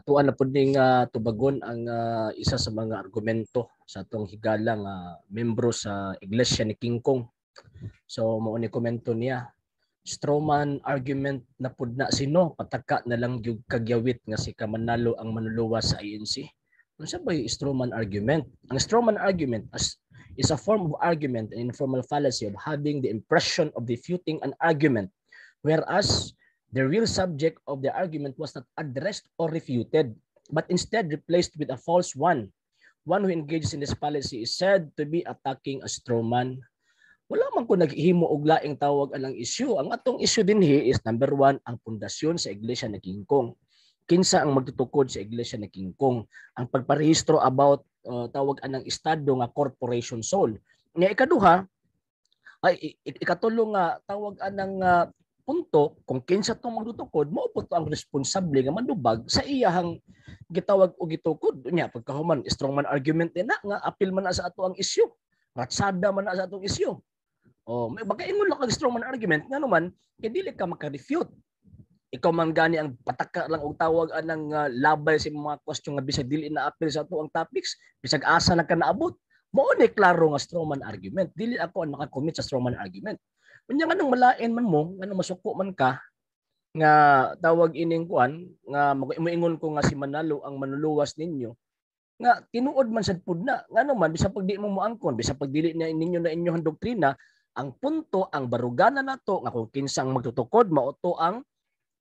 Atuan na pud ning tubagon ang isa sa mga argumento sa atong higala nga membro sa Iglesia ni King Kong. So mao ni komento niya. Strawman argument na pud na sino, pataka na lang gyud kagyawit nga si Kamanalo ang manluluwas sa INC. Unsa ba yung strawman argument? Ang strawman argument is a form of argument and informal fallacy of having the impression of refuting an argument whereas the real subject of the argument was not addressed or refuted, but instead replaced with a false one. One who engages in this fallacy is said to be attacking a straw man. Wala man ko naghimo og laing tawag anang issue. Ang atong issue dinhi is number one, ang pundasyon sa Iglesia ni King Kong. Kinsa ang magtutukod sa Iglesia ni King Kong? Ang pagparehistro about tawag anang estado nga corporation sole. Nga ikaduha, ay ikatulo nga tawag anang punto, kung kinsa tong magtutukod, mao po to ang responsable nga manubag sa iyahang gitawag o gitukod. Nya pagkahuman, strongman argument din na nga apil man na sa ato ang issue. Ratsada man na sa atong issue. Oh, may baka ingon lang kag strongman argument nga naman kay dili ka maka-refute. Ikaw man gani ang pataka lang og tawag anang labay sa mga question nga bisag dili na apil sa ato ang topics, bisag asa na ka naabot. Mao ni klaro nga strawman argument. Dili ako ang makakommit sa strawman argument. Unya nganong malain man mo, nganong masuko man ka nga tawag ining kuan nga moingon ko nga si Manalo ang manluluwas ninyo, nga tinuod man sad pud na. Ngano man bisag pag di mo moangkon, bisag pag dili na ninyo na inyong doktrina, ang punto, ang baruganan nato nga kung kinsang magtutukod, mao to ang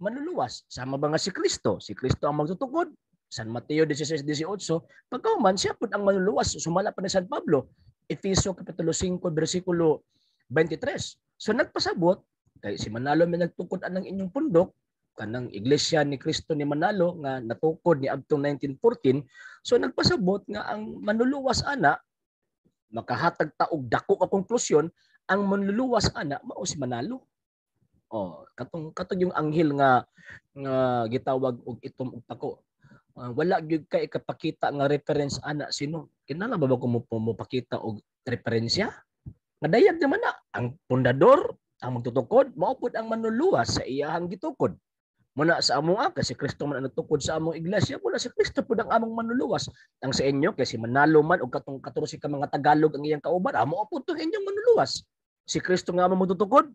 manluluwas. Sama ba nga si Kristo? Si Kristo ang magtutukod. San Mateo 16:18, pagkahuman siya pud ang manluluwas. Sumala pa ni San Pablo, Efeso kapitulo 5 bersikulo 23. So nagpasabot kay si Manalo may nagtukod anang inyong pundok, kanang Iglesia ni Cristo ni Manalo nga natukod ni adtong 1914. So nagpasabot nga ang manluluwas ana, makahatag ta og dako ka konklusyon, ang manluluwas ana mao si Manalo. Oh, katong katong yung anghel nga nga gitawag og itom og tako. Wala gyud ka ikapakita nga reference ana sino. Kinahanglan ba ko mo pakita og referensya? Nga dayag naman na ang pundador ang magtutukod, mao pud ang manluluwas sa iyahang gitukod. Muna sa among kay si Kristo man ang nagtukod sa among iglesia, muna si Kristo pud ang among manluluwas. Ang sa inyo kay si Manalo man og katong 14 ka mga Tagalog ang iyang kauban, amo pud tong inyong manluluwas. Si Kristo nga among magtutukod.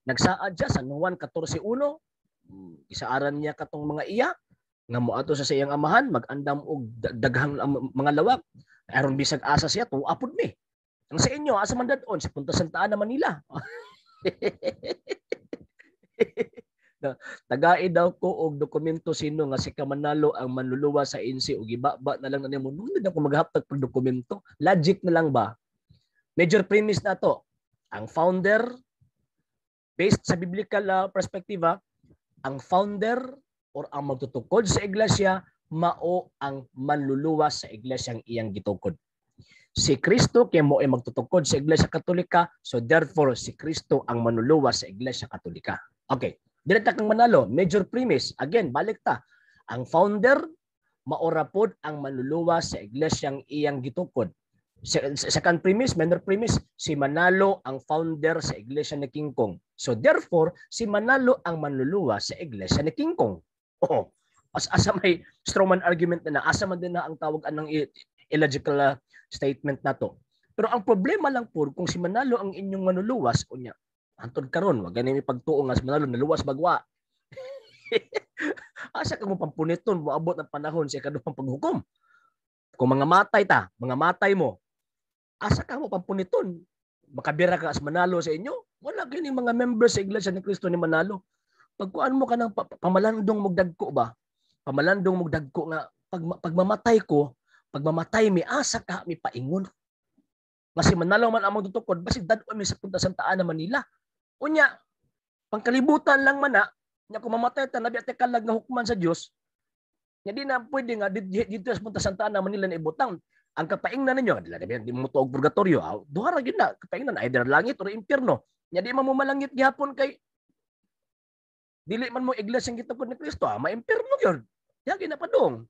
Nagsaad siya sa Juan 14:1, isaaran niya katong mga iya nga moadto sa iyang amahan, mag-andam og daghang mga lawak aron bisag asa siya tuwa pud mi. Ang sa inyo asa man dad-on sa Punta Santa Ana, Manila. Tagai daw ko og dokumento sino nga si Kamanalo ang manluluwas sa INC og ibaba na lang na nimo. Nung ako maghaptag pag dokumento, logic na lang ba? Major premise na to. Ang founder, based sa biblical perspective, ang founder or ang magtutukod sa iglesia mao ang manluluwas sa iglesyang iyang gitukod. Si Kristo kay mo ay magtutukod sa Iglesia Katolika, so therefore si Kristo ang manluluwas sa Iglesia Katolika. Okay. Dili ta kang Manalo, major premise. Again, balik ta. Ang founder maora pod ang manluluwas sa iglesyang iyang gitukod. Second premise, minor premise, si Manalo ang founder sa Iglesia ni King Kong. So therefore, si Manalo ang manluluwas sa Iglesia ni King Kong. Oh, as asa may strawman argument na, asa man din na ang tawag anang illogical statement na to. Pero ang problema lang po, kung si Manalo ang inyong manluluwas, unya, hantod karon wag gani may pagtuo nga si Manalo naluwas bagwa. Asa ka mo pampuniton moabot ang panahon sa ikaduhang paghukom? Kung mga matay ta, mga matay mo, asa ka mo pampuniton? Makabira ka as Manalo sa inyo? Wala kini mga members sa Iglesia ni Cristo ni Manalo. Pagkuan mo ka ng pamalandong mugdagko ba? Pamalandong mugdagko nga pagmamatay ko, pagmamatay mi, asa ka mi paingon? Nga si Manalo man among tutukod, basig dad-on mi sa Punta Santa Ana, Manila. Unya, pangkalibutan lang man na, nya kung mamatay ta, nabi ate kalag nga hukman sa Dios. Nya di na pwede nga dito sa Punta Santa Ana, Manila na ibutang. Ang kapaingnan ninyo, dila di mo tuog purgatorio, duha ra gyud na kapaingnan, either langit or impyerno. Nya di man mo malangit gihapon kay dili man mo iglesia ang gitukod ni Kristo, maimpyerno gyud. Yagi na padung.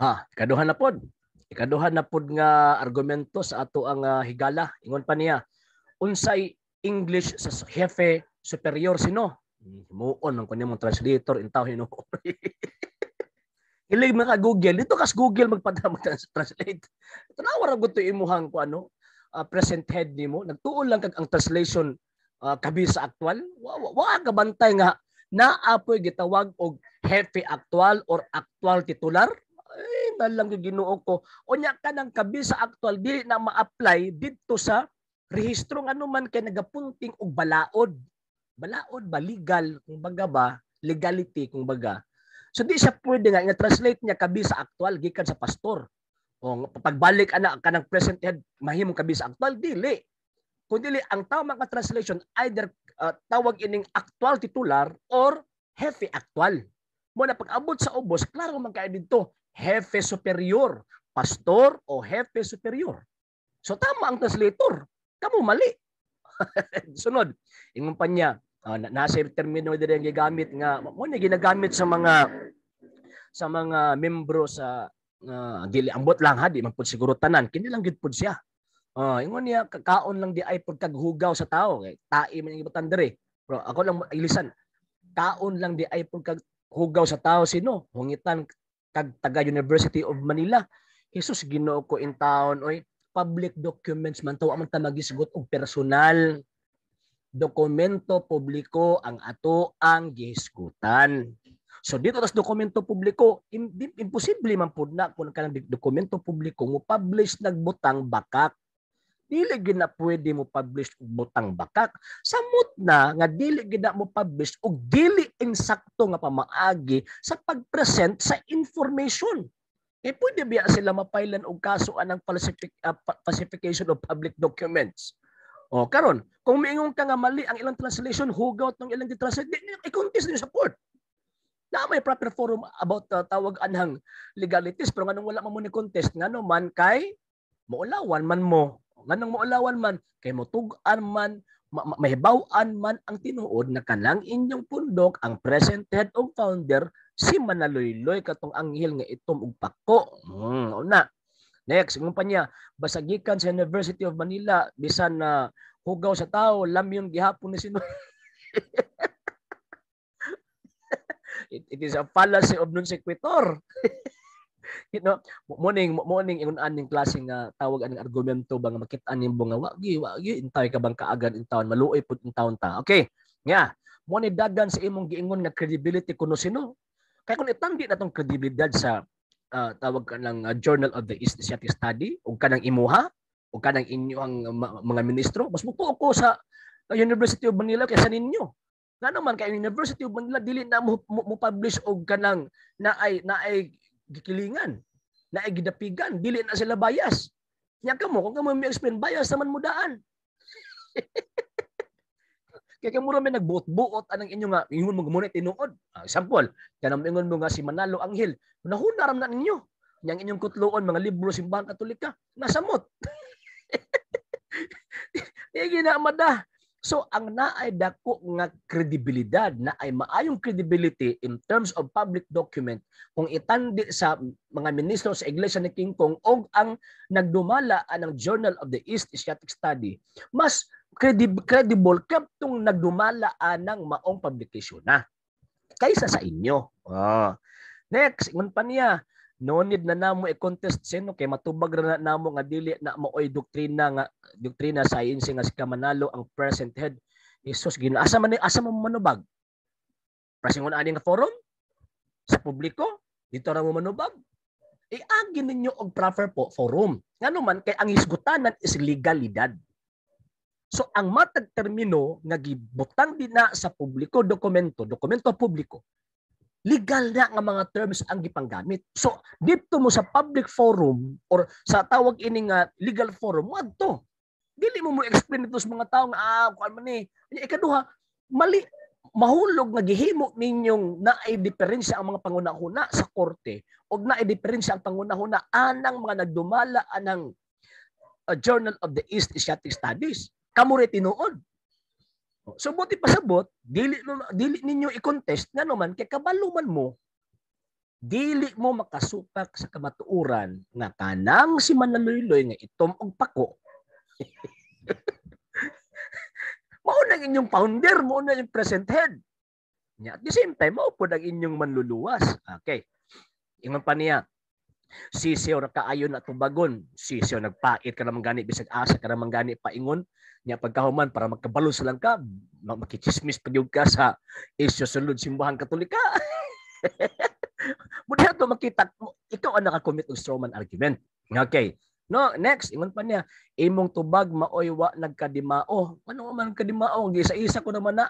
Ha, ikaduha na pod. Ikaduha na pod nga argumento sa ato ang higala. Ingon pa niya, unsay English sa jefe superior sino? Himuon man kuno mong translator intaw hinuon. Hilig mga Google, dito kas Google magpadama translate. Tanawa ra gud to imuhang ko ano, present head nimo. Nagtuon lang kag ang translation kabi sa aktual. Wa ka bantay nga naa poy gitawag og jefe actual or actual titular. Ay, nalang Ginoo ko. Unya kanang kabi sa aktual dili na ma-apply didto sa rehistro, ngano man kay nagapunting og balaod. Balaod ba, legal kung baga ba, legality kung baga. So di siya pwede nga nga translate niya kabi sa aktual gikan sa pastor. O pagbalik ana kanang present head mahimong kabi sa aktual, dili. Kung dili, ang tama nga translation either tawag ining actual titular or jefe actual. Mo na pag-abot sa ubos, klaro man kay didto, jefe superior, pastor o jefe superior. So tama ang translator. Kamo mali. Sunod, ingon pa niya, nasa termino diri ang gigamit nga mo ni ginagamit sa mga membro sa dili, ambot lang ha, di man pud siguro tanan, kini lang gid pud siya. Ingon niya, kaon lang di ay pud kag hugaw sa tao kay tai man ang diri. Pero ako lang ilisan. Kaon lang di ay pud kag hugaw sa tao, sino? Hungitan kag taga University of Manila. Jesus, Ginoo ko in town oy, public documents man to, man ta magisgot og personal. Dokumento publiko ang ato ang gihisgutan. So dito tas dokumento publiko, imposible man pud na kung kanang dokumento publiko mo publish nagbutang bakak. Dili gid na pwede mo publish og butang bakak. Samot na nga dili gid na mo publish og dili insakto nga pamaagi sa pag-present sa information. Eh pwede biya sila mapailan og kaso anang falsification of public documents? O karon, kung miingon ka nga mali ang ilang translation, hugaw ng ilang gi-translate, i-contest ninyo sa court. Na may proper forum about tawag anhang legalities, pero nganong wala man mo ni contest? Ngano man kay moulawan man mo. Nganong moulawan man? Kay motug-an man, mahibaw-an man ang tinuod na kanang inyong pundok, ang present head of founder si Manaloyloy, katong anghel nga itom og pako. Una. Next, ingon pa niya, basagikan sa University of Manila, bisan na hugaw sa tao, lamyon gihapon ni sino. It is a fallacy of non sequitur. Morning ingon aning klase nga tawag aning argumento ba nga makit-an nimo nga wagi intay ka bang kaagan in taon, maluoy pud in taon ta. Okay. Nga, mo ni dagan sa imong giingon nga credibility kuno sino. Kay kung itandi na tong kredibilidad sa tawag ka ng Journal of the East Asiatic Study ug kanang imuha o kanang inyong mga ministro, mas mutuo ko sa University of Manila kaysa ninyo. Nga naman kay University of Manila dili na mo publish og kanang naay gikilingan, naay gidapigan, dili na sila bias. Nya kamo, kung kamo mi explain, bias naman mo daan. Kaya kamo ra may nagbuot-buot anang inyo nga ingon mo muna tinuod. Example, kanang ingon mo nga si Manalo Anghel, nahuna ram na ninyo. Yang inyong kutloon mga libro Simbahan Katolika, nasamot. Di ginamada. So ang naay dako nga kredibilidad, naay maayong credibility in terms of public document kung itandi sa mga ministro sa Iglesia ni King Kong og ang nagdumala anang Journal of the East Asiatic Study, mas credible kaptong nagdumala anang maong publication na kaysa sa inyo. Oh. Next, ingon pa niya, no need na namo i-contest sino kay matubag ra na namo nga dili na maoy doktrina science nga si Kamanalo ang present head. Jesus, Ginoo, asa man asa mo manubag? Prasingon ani nga forum sa publiko dito ra mo manubag? Iagi ninyo og proper po forum, ngano man kay ang hisgutanan is legalidad. So ang matag termino nga gibutang din na sa publiko dokumento, dokumento publiko, legal na nga mga terms ang gipanggamit. So dito mo sa public forum or sa tawag ini nga legal forum adto. Dili mo mo explain ito sa mga tao nga kuan man ni. Ikaduha, mali mahulog nga gihimo ninyong naay diferensya ang mga pangunahuna sa korte o naay diferensya ang pangunahuna anang mga nagdumala anang Journal of the East Asiatic Studies. Kamo rin tinuod. So buti pasabot, dili ninyo i-contest, ngano man kay kabalo man mo dili mo makasupak sa kamatuoran nga kanang si Manaloyloy nga itom og pako. Mao na inyong founder, mao na yung present head. Nya at the same time mao pod ang inyong manluluwas. Okay. Ingon pa niya, sisiw ra kaayo na tubagon, sisiw nagpait ka naman gani bisag asa ka naman gani paingon. Nya pagkahuman para magkabalo sa lang ka, makichismis pa gyud ka sa isyu sulod Simbahan Katolika. Muna to makita ikaw ang nakakommit og strawman argument. Okay. No, next, ingon pa niya, imong tubag maoy wa nagkadimao. Ano man kadimao? Gisa-isa ko naman na.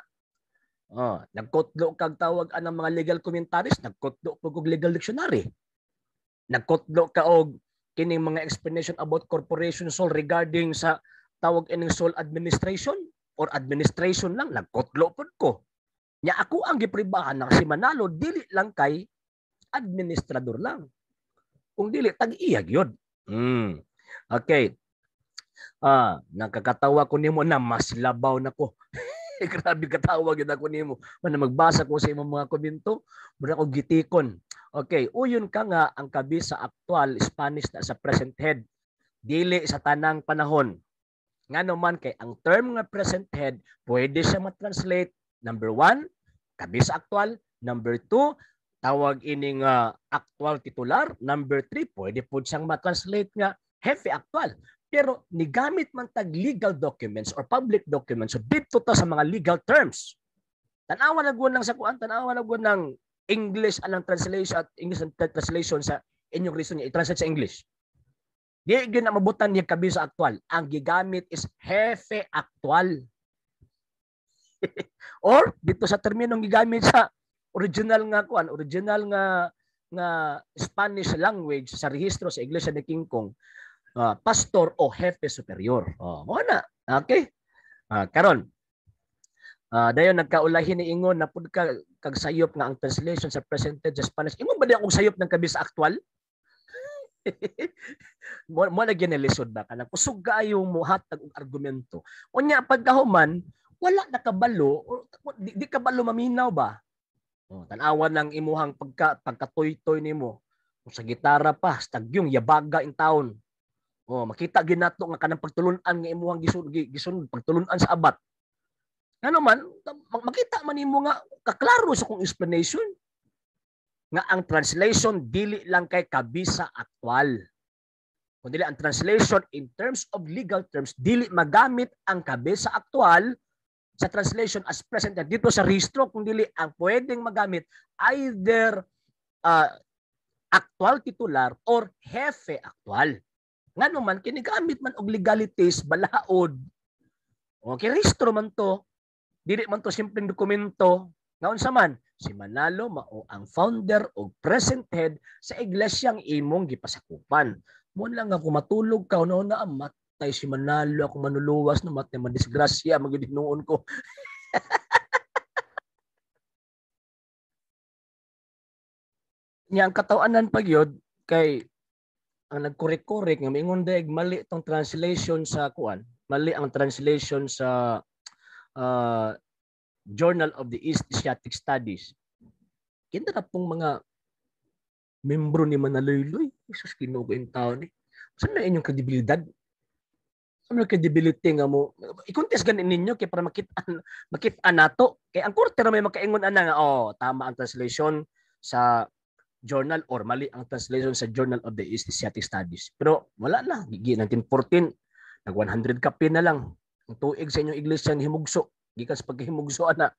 Oh, nagkotlo kag tawag anang mga legal commentaries, nagkotlo pug og legal dictionary. Nagkotlo ka og kining mga explanation about corporation sole regarding sa tawag ining sole administration or administration lang, nagkotlo pud ko. Nya ako ang gipribahan na si Manalo dili lang kay administrador lang. Kung dili tag-iya gyud. Okay. Nakakatawa ko nimo na mas labaw na ko. Grabe katawa gyud ako nimo. Man magbasa ko sa imong mga komento, mura ko gitikon. Okay, uyon ka nga ang kabisa aktual Spanish na sa present head. Dili sa tanang panahon. Ngano man kay ang term nga present head pwede siya ma-translate number 1, kabisa aktual, number 2, tawag ining actual titular, number 3, pwede pud siyang ma-translate nga hefe actual. Pero nigamit man tag legal documents or public documents, so dito ta sa mga legal terms. Tanawa na gud lang sa kuan, tanawa na gud ng English anang translation at English ang translation sa inyong reason niya, i-translate sa English. Di gyud na mabutan niya kabisa aktual. Ang gigamit is hefe actual. Or dito sa terminong gigamit sa original nga kuan, original nga nga Spanish language sa rehistro sa Iglesia ni King Kong, pastor o hefe superior. Oh, mo na. Okay. Karon. Dayon nagkaulahin ni ingon na pud ka kag sayop nga ang translation sa present tense sa Spanish. Ingon ba di akong sayop ng kabisa aktual? Mo na ginelisod ba kanang kusog kaayo mo hatag og argumento. Unya pagkahuman wala nakabalo, di kabalo maminaw ba? Oh, tan-awan lang imuhang pagkatoy-toy nimo. Kung sa gitara pa, stagyong yabaga in town. Oh, makita gyud nato nga kanang pagtulun-an nga imuhang gisunod pagtulun-an sa abat. Ngano man makita man nimo nga kaklaro sa kong explanation nga ang translation dili lang kay kabisa aktual. Kung dili ang translation in terms of legal terms, dili magamit ang kabisa aktual sa translation as present dito sa rehistro, kung dili ang pwedeng magamit either actual titular or hefe actual. Ngano man kinigamit man og legalities balaod. Okay, rehistro man to. Dili man to simpleng dokumento. Nga unsa man, si Manalo mao ang founder o present head sa iglesyang imong gipasakupan. Mo lang nga kung matulog ka no na matay si Manalo ako manuluwas no matay madisgrasya magyud hinuon ko. Nya ang kataw-anan pa gyud kay ang nagkorek-korek nga miingon daig mali tong translation sa kuan, mali ang translation sa Journal of the East Asiatic Studies. Kinta na pong mga membro ni Manaloyloy. Jesus, Ginoo ko yung tao ni. Saan na inyong kredibilidad? Saan na credibility nga mo? I-contest ganin ninyo kay para makita nato. Kay ang korte ra may makaingon ana nga, oh, tama ang translation sa journal or mali ang translation sa Journal of the East Asiatic Studies. Pero wala na. Gigi 1914, nag 100 kape na lang. Ang tuig sa inyong iglesia ni himugso. Gikan sa pagkahimugso ana.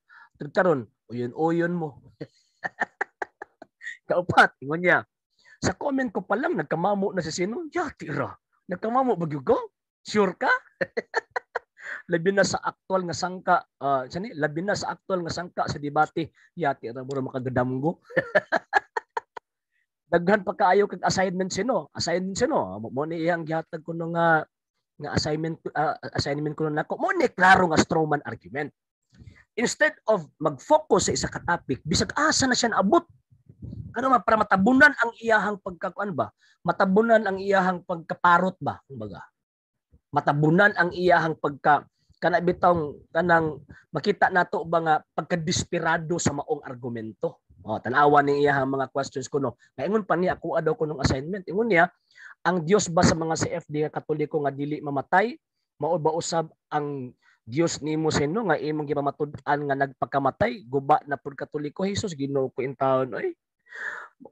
Karon, uyon-uyon mo. Kaupat, ingon niya. Sa comment ko pa lang nagkamamo na si sino. Ya, tira. Nagkamamo ba gyud ko? Sure ka? Labi na sa aktual nga sangka, labi na sa aktual nga sangka sa debate. Ya, tira mura makagadamgo. Daghan pa kaayo kag assignment sino. Assignment sino. Mo ni iyang gihatag kuno nga nga assignment assignment ko nako. Mo ni klaro nga strawman argument. Instead of mag-focus sa isa ka topic, bisag asa na siya naabot. Ano man para matabunan ang iyahang pagkakuan ba? Matabunan ang iyahang pagkaparot ba? Kumbaga. Matabunan ang iyahang pagka kana bitong kanang makita nato ba nga pagkadesperado sa maong argumento. Oh, tan-awa ning iyahang mga questions kuno. Ngaingon pa niya ako daw kunong assignment. Ingon niya, ang Dios ba sa mga CFD nga Katoliko nga dili mamatay, mao ba usab ang Dios nimo sino nga imong gipamatud-an nga nagpakamatay, guba na pud Katoliko. Jesus, Ginoo ko intawon oy.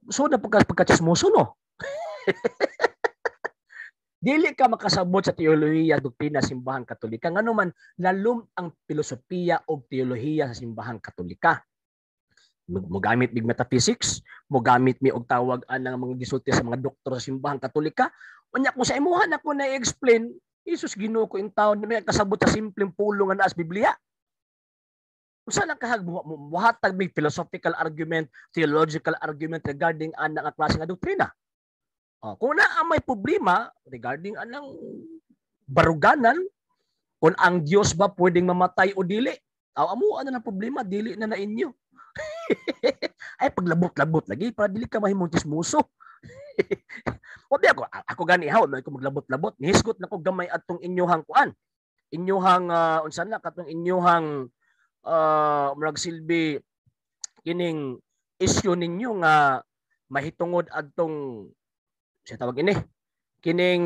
So na pagka pagkachismoso, no? Dili ka makasabot sa teolohiya, doktrina Simbahan Katolika. Ngano man, lalom ang filosofiya o teolohiya sa Simbahan Katolika. Mogamit mig metaphysics, mogamit mi og tawag anang mga gisulti sa mga doktor sa Simbahan Katolika. Unya kung sa imuha na ko na-explain, Jesus, Ginoo ko intawon, may kasabot sa simpleng pulong nga naa sa Biblia. Usa lang kahag muhatag mig philosophical argument, theological argument regarding ana nga klase nga doktrina. Oh, kung naa may problema regarding anang baruganan, kung ang Dios ba pwedeng mamatay o dili, aw amo ano na problema, dili na na inyo. Ay paglabot-labot lagi para dili ka mahimong chismoso. Wa ako ako gani ha, wa ko maglabot-labot. Nihisgot na ko gamay atong inyohang kuan. Inyohang unsa na katong inyohang murag silbi kining issue ninyo nga mahitungod adtong siya tawag ini kining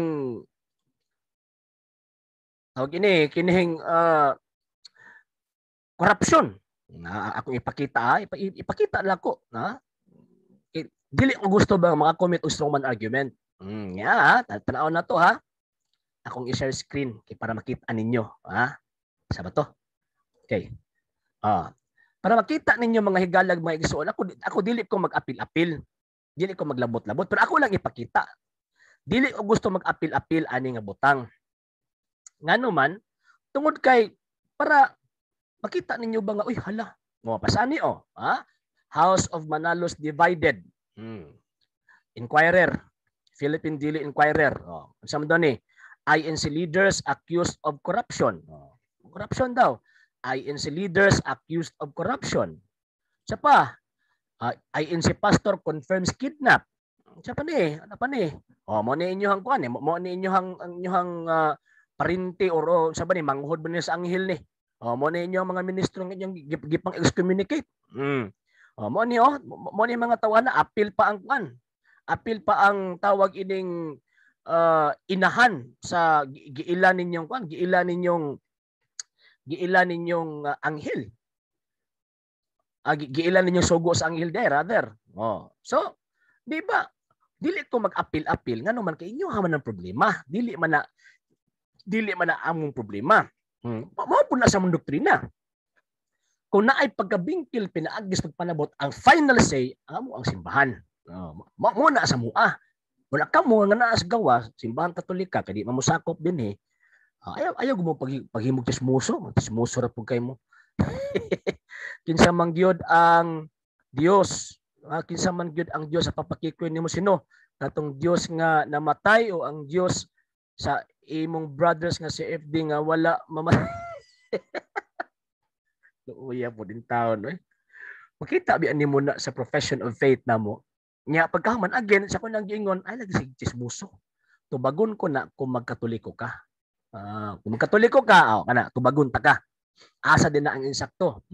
tawag ini kining corruption na akong ipakita ha, ipakita lang ko na dili ko gusto ba mga commit og strongman argument. Yeah, tanaw na to ha. Akong i-share screen kay para makita ninyo ha. Sa ba to? Okay. Para makita ninyo, mga higalag, mga igsuon, ako ako dili ko mag-apil-apil. Dili ko maglabot-labot, pero ako lang ipakita. Dili ko gusto mag-apil-apil ani nga butang. Ngano man, tungod kay para makita ninyo ba nga, uy hala, mo pasani oh, ha? House of Manalos divided. Inquirer, Philippine Daily Inquirer. Oh, unsa man ni? INC leaders accused of corruption. Oh, corruption daw. INC leaders accused of corruption. Sa pa, INC pastor confirms kidnap. Sa pa ni, ano pa ni? Oh, mo ni inyohang kuan eh, mo ni inyohang ang inyohang parinti or oh, sa ba ni manghod ba ni sa anghel ni. Oh, mo ni inyong mga ministro ng inyong gipang excommunicate. Oh, mo ni oh, mo ni mga tawana, apil pa ang kuan. Apil pa ang tawag ining inahan sa giila ninyong kuan, giila ninyong anghel. Giila ninyong sugo sa anghel there rather. Oh. So, di ba? Dili ko mag-apil-apil ngano man kay inyo man ang problema. Dili man na among problema. Mao po na sa among doktrina. Kung naay pagkabingkil pinaagis pagpanabot, ang final say amo ang simbahan. Oh, mo na sa mua. Wala ka mo nga naa sa gawas, Simbahan Katolika, kay di mamosakop din eh. Ayaw ayaw mo pag paghimog chismoso, chismoso ra pud kay mo. Kinsa man gyud ang Dios? Kinsa man gyud ang Dios sa papakikoy nimo sino? Katong Dios nga namatay o ang Dios sa imong brothers nga si FD nga wala mamatay? Luuya po din taon, eh. Makita biya nimo na sa profession of faith namo. Nya pagkahuman again sa ko nang giingon ay lagi sig chismoso. Tubagon ko na kung magkatoliko ka. Kung magkatoliko ka, oh, kana tubagon ta ka. Asa din na ang insakto.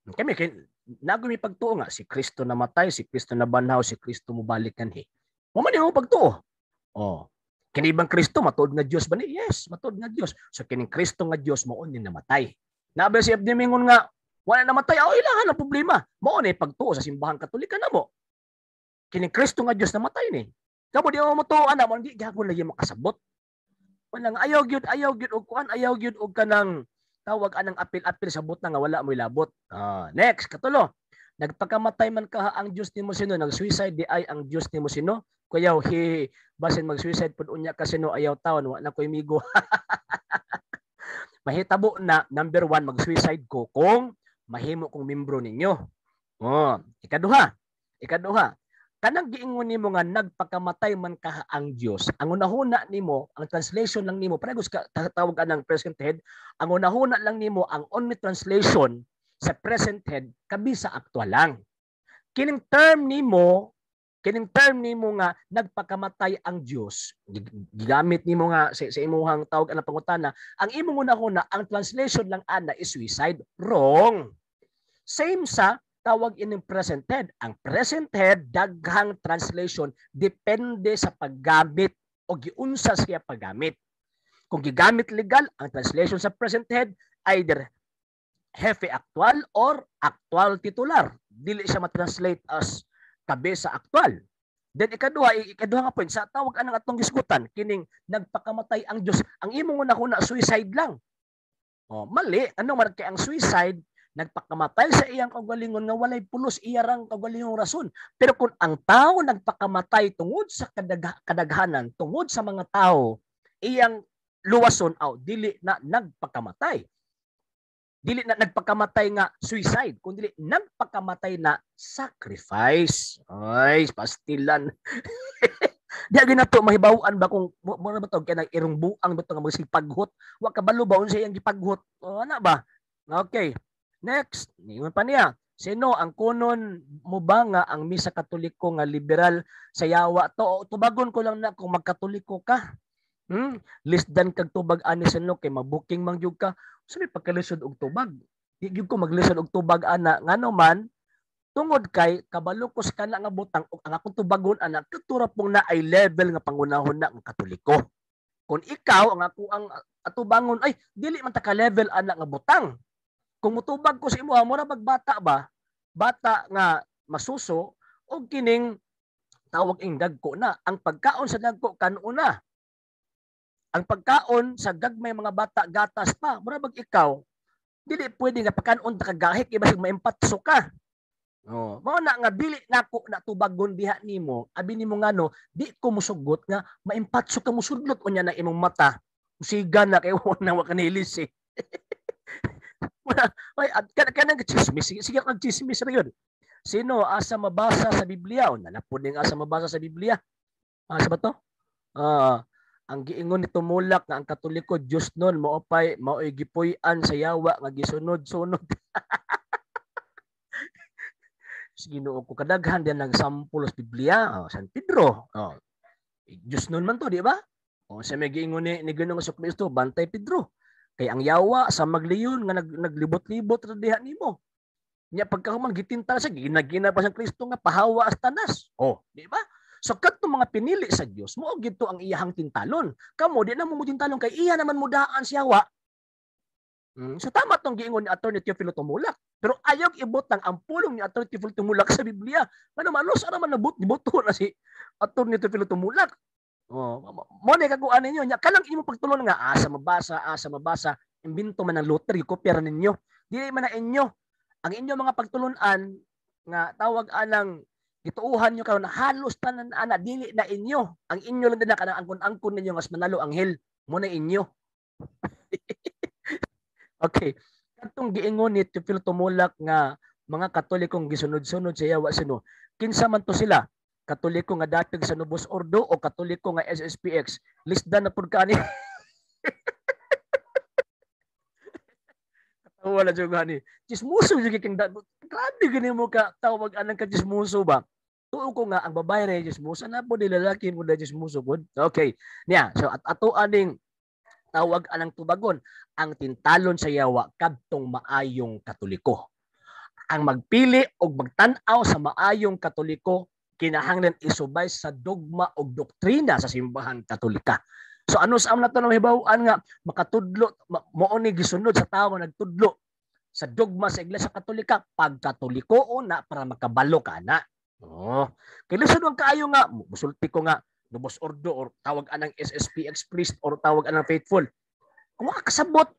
Kami kay nago mi pagtuo nga si Kristo namatay, si Kristo nabanhaw, si Kristo mobalik kanhi. Mo man yung pagtuo. Oh. Kini bang Kristo matuod nga Dios ba ni? Yes, matuod nga Dios. So kining Kristo nga Dios mao ni namatay. Nabi si FD mingon nga wala namatay, oh, ilahan ang problema. Mao ni pagtuo sa Simbahan Katolika namo. Kining Kristo nga Dios namatay ni. Kamo di mo motuo ana mo, di gihapon lagi makasabot. Wala nga ayaw gyud og kuan, ayaw gyud og kanang tawag anang apil-apil sa butang nga wala mo'y labot. Next, katulo. Nagpakamatay man kaha ang Dios nimo sino, nag-suicide di ay ang Dios nimo sino. Kuyaw hi basin mag-suicide pud unya kasi no, ayaw taon, wa na ko'y migo. Mahitabo na number one, mag-suicide ko kung mahimo kong membro ninyo. Oh, ikaduha. Ikaduha, kanang giingon nimo nga nagpakamatay man kaha ang Dios, ang unahuna nimo, ang translation lang nimo, parehas ka tawag anang present head, ang unahuna lang nimo, ang only translation sa present head kabi sa actual lang. Kining term nimo nga nagpakamatay ang Dios, gigamit nimo nga sa imuhang tawag anang pangutana, ang imong unahuna, ang translation lang ana is suicide. Wrong. Same sa tawag ining present head. Ang present head, daghang translation, depende sa paggamit o giunsa siya paggamit. Kung gigamit legal ang translation sa present head, either jefe actual or actual titular. Dili siya ma-translate as kabesa actual. Then ikaduha nga point sa tawag anang atong gisgutan kining nagpakamatay ang Dios. Ang imong una suicide lang. Oh, mali. Ano man kay ang suicide, nagpakamatay sa iyang kaugalingon nga walay pulos, iya rang kaugalingong rason. Pero kung ang tao nagpakamatay tungod sa kadaghanan, tungod sa mga tao, iyang luwason aw dili na nagpakamatay. Dili na nagpakamatay nga suicide, kundi nagpakamatay na sacrifice. Ay, pastilan. Di ginato mahibaw-an ba kung mo na ba to kay irong buang ba to nga magsipaghot? Wa kabalo ba unsa iyang gipaghot? O ana ba? Okay. Next, ningon pa niya. Sino ang kunon mo ba nga ang misa Katoliko nga liberal sa yawa to? Tubagon ko lang na kung magkatoliko ka. Lisdan kag tubag ani sino kay mabuking man gyud ka. Sa may pagkalisod og tubag. Di gyud ko maglisod og tubag ana, ngano man tungod kay kabalo ko sa kana nga butang ug ang akong tubagon ana katura pong na ay level nga pangunahon na ng Katoliko. Kung ikaw ang ako ang atubangon ay dili man ta ka level ana nga butang. Kung mutubag ko sa imo, mura magbata ba? Bata nga masuso og kining tawag ing dagko na. Ang pagkaon sa dagko kanuna. Ang pagkaon sa gagmay mga bata gatas pa. Mura bag ikaw dili pwede nga pagkaon ta kagahik kay basig maimpatso ka. Oh, mao na nga dili nako na tubagon diha nimo. Abi nimo ngano di ko musugot nga maimpatso ka, musudlot unya na imong mata. Usigan na kay wala wa kanilis eh. Wala, ay at kanang chismis, sige, sige kag chismis ra yun. Sino asa mabasa sa Biblia? O nalapod ning asa mabasa sa Biblia. Asa ba to? Ang giingon ni Tumulak nga ang Katoliko Diyos nun maopay maoy gipuy-an sa yawa nga gisunod-sunod. Ginoo ko, kadaghan din nagsampol sa Biblia, oh, San Pedro. Oh. Diyos nun man to, di ba? Oh, sa may giingon ni Ginoong Kristo, bantay Pedro. Kay ang yawa sa magliyon nga naglibot-libot ra diha nimo. Nya pagkahuman gitintal sa ginagina pa sa Kristo nga pahawa as tanas. Oh, di ba? So kadtong mga pinili sa Dios, mao gito ang iyahang tintalon. Kamo di na mo tintalon kay iya naman mudaan siya wa. So tama tong giingon ni Attorney Teofilo Tumulak. Pero ayaw ibutang ang pulong ni Attorney Teofilo Tumulak sa Biblia. Ano malos ara man nabut gibuto na si Attorney Teofilo Tumulak. Oh, mo na kaguan ninyo nya kanang imong pagtulon nga asa mabasa, imbento man ang Luther, gikopya ra ninyo. Dili man na inyo. Ang inyo mga pagtulunan nga tawag anang gituohan nyo karon halos tanan ana dili na inyo. Ang inyo lang din na kanang angkon-angkon ninyo mas manalo ang hell mo na inyo. Okay. Katong giingon ni Teofilo Tumulak nga mga Katolikong gisunod-sunod sa yawa sino. Kinsa man to sila? Katoliko nga dapig sa Novus Ordo o Katoliko nga SSPX? Lisdan na pud ka ani. Wala jud ani. Chismoso jud kay grabe gani mo ka tawag anang ka chismoso ba? Tuo ko nga ang babae ra chismosa na po di lalaki mo da chismoso pud. Okay. Niya, so at ato aning tawag anang tubagon ang tintalon sa yawa kadtong maayong Katoliko. Ang magpili og magtan-aw sa maayong Katoliko kinahanglan isubay sa dogma og doktrina sa simbahan Katolika. So ano sa amon nato mahibaw-an nga makatudlo mao ni gisunod sa tawo nagtudlo sa dogma sa Iglesia Katolika, pagkatoliko na para makabalo ka na. Oh. Kay lisod man kaayo nga musulti ko nga Novus Ordo or tawag anang SSPX priest or tawag anang faithful. Kung makakasabot,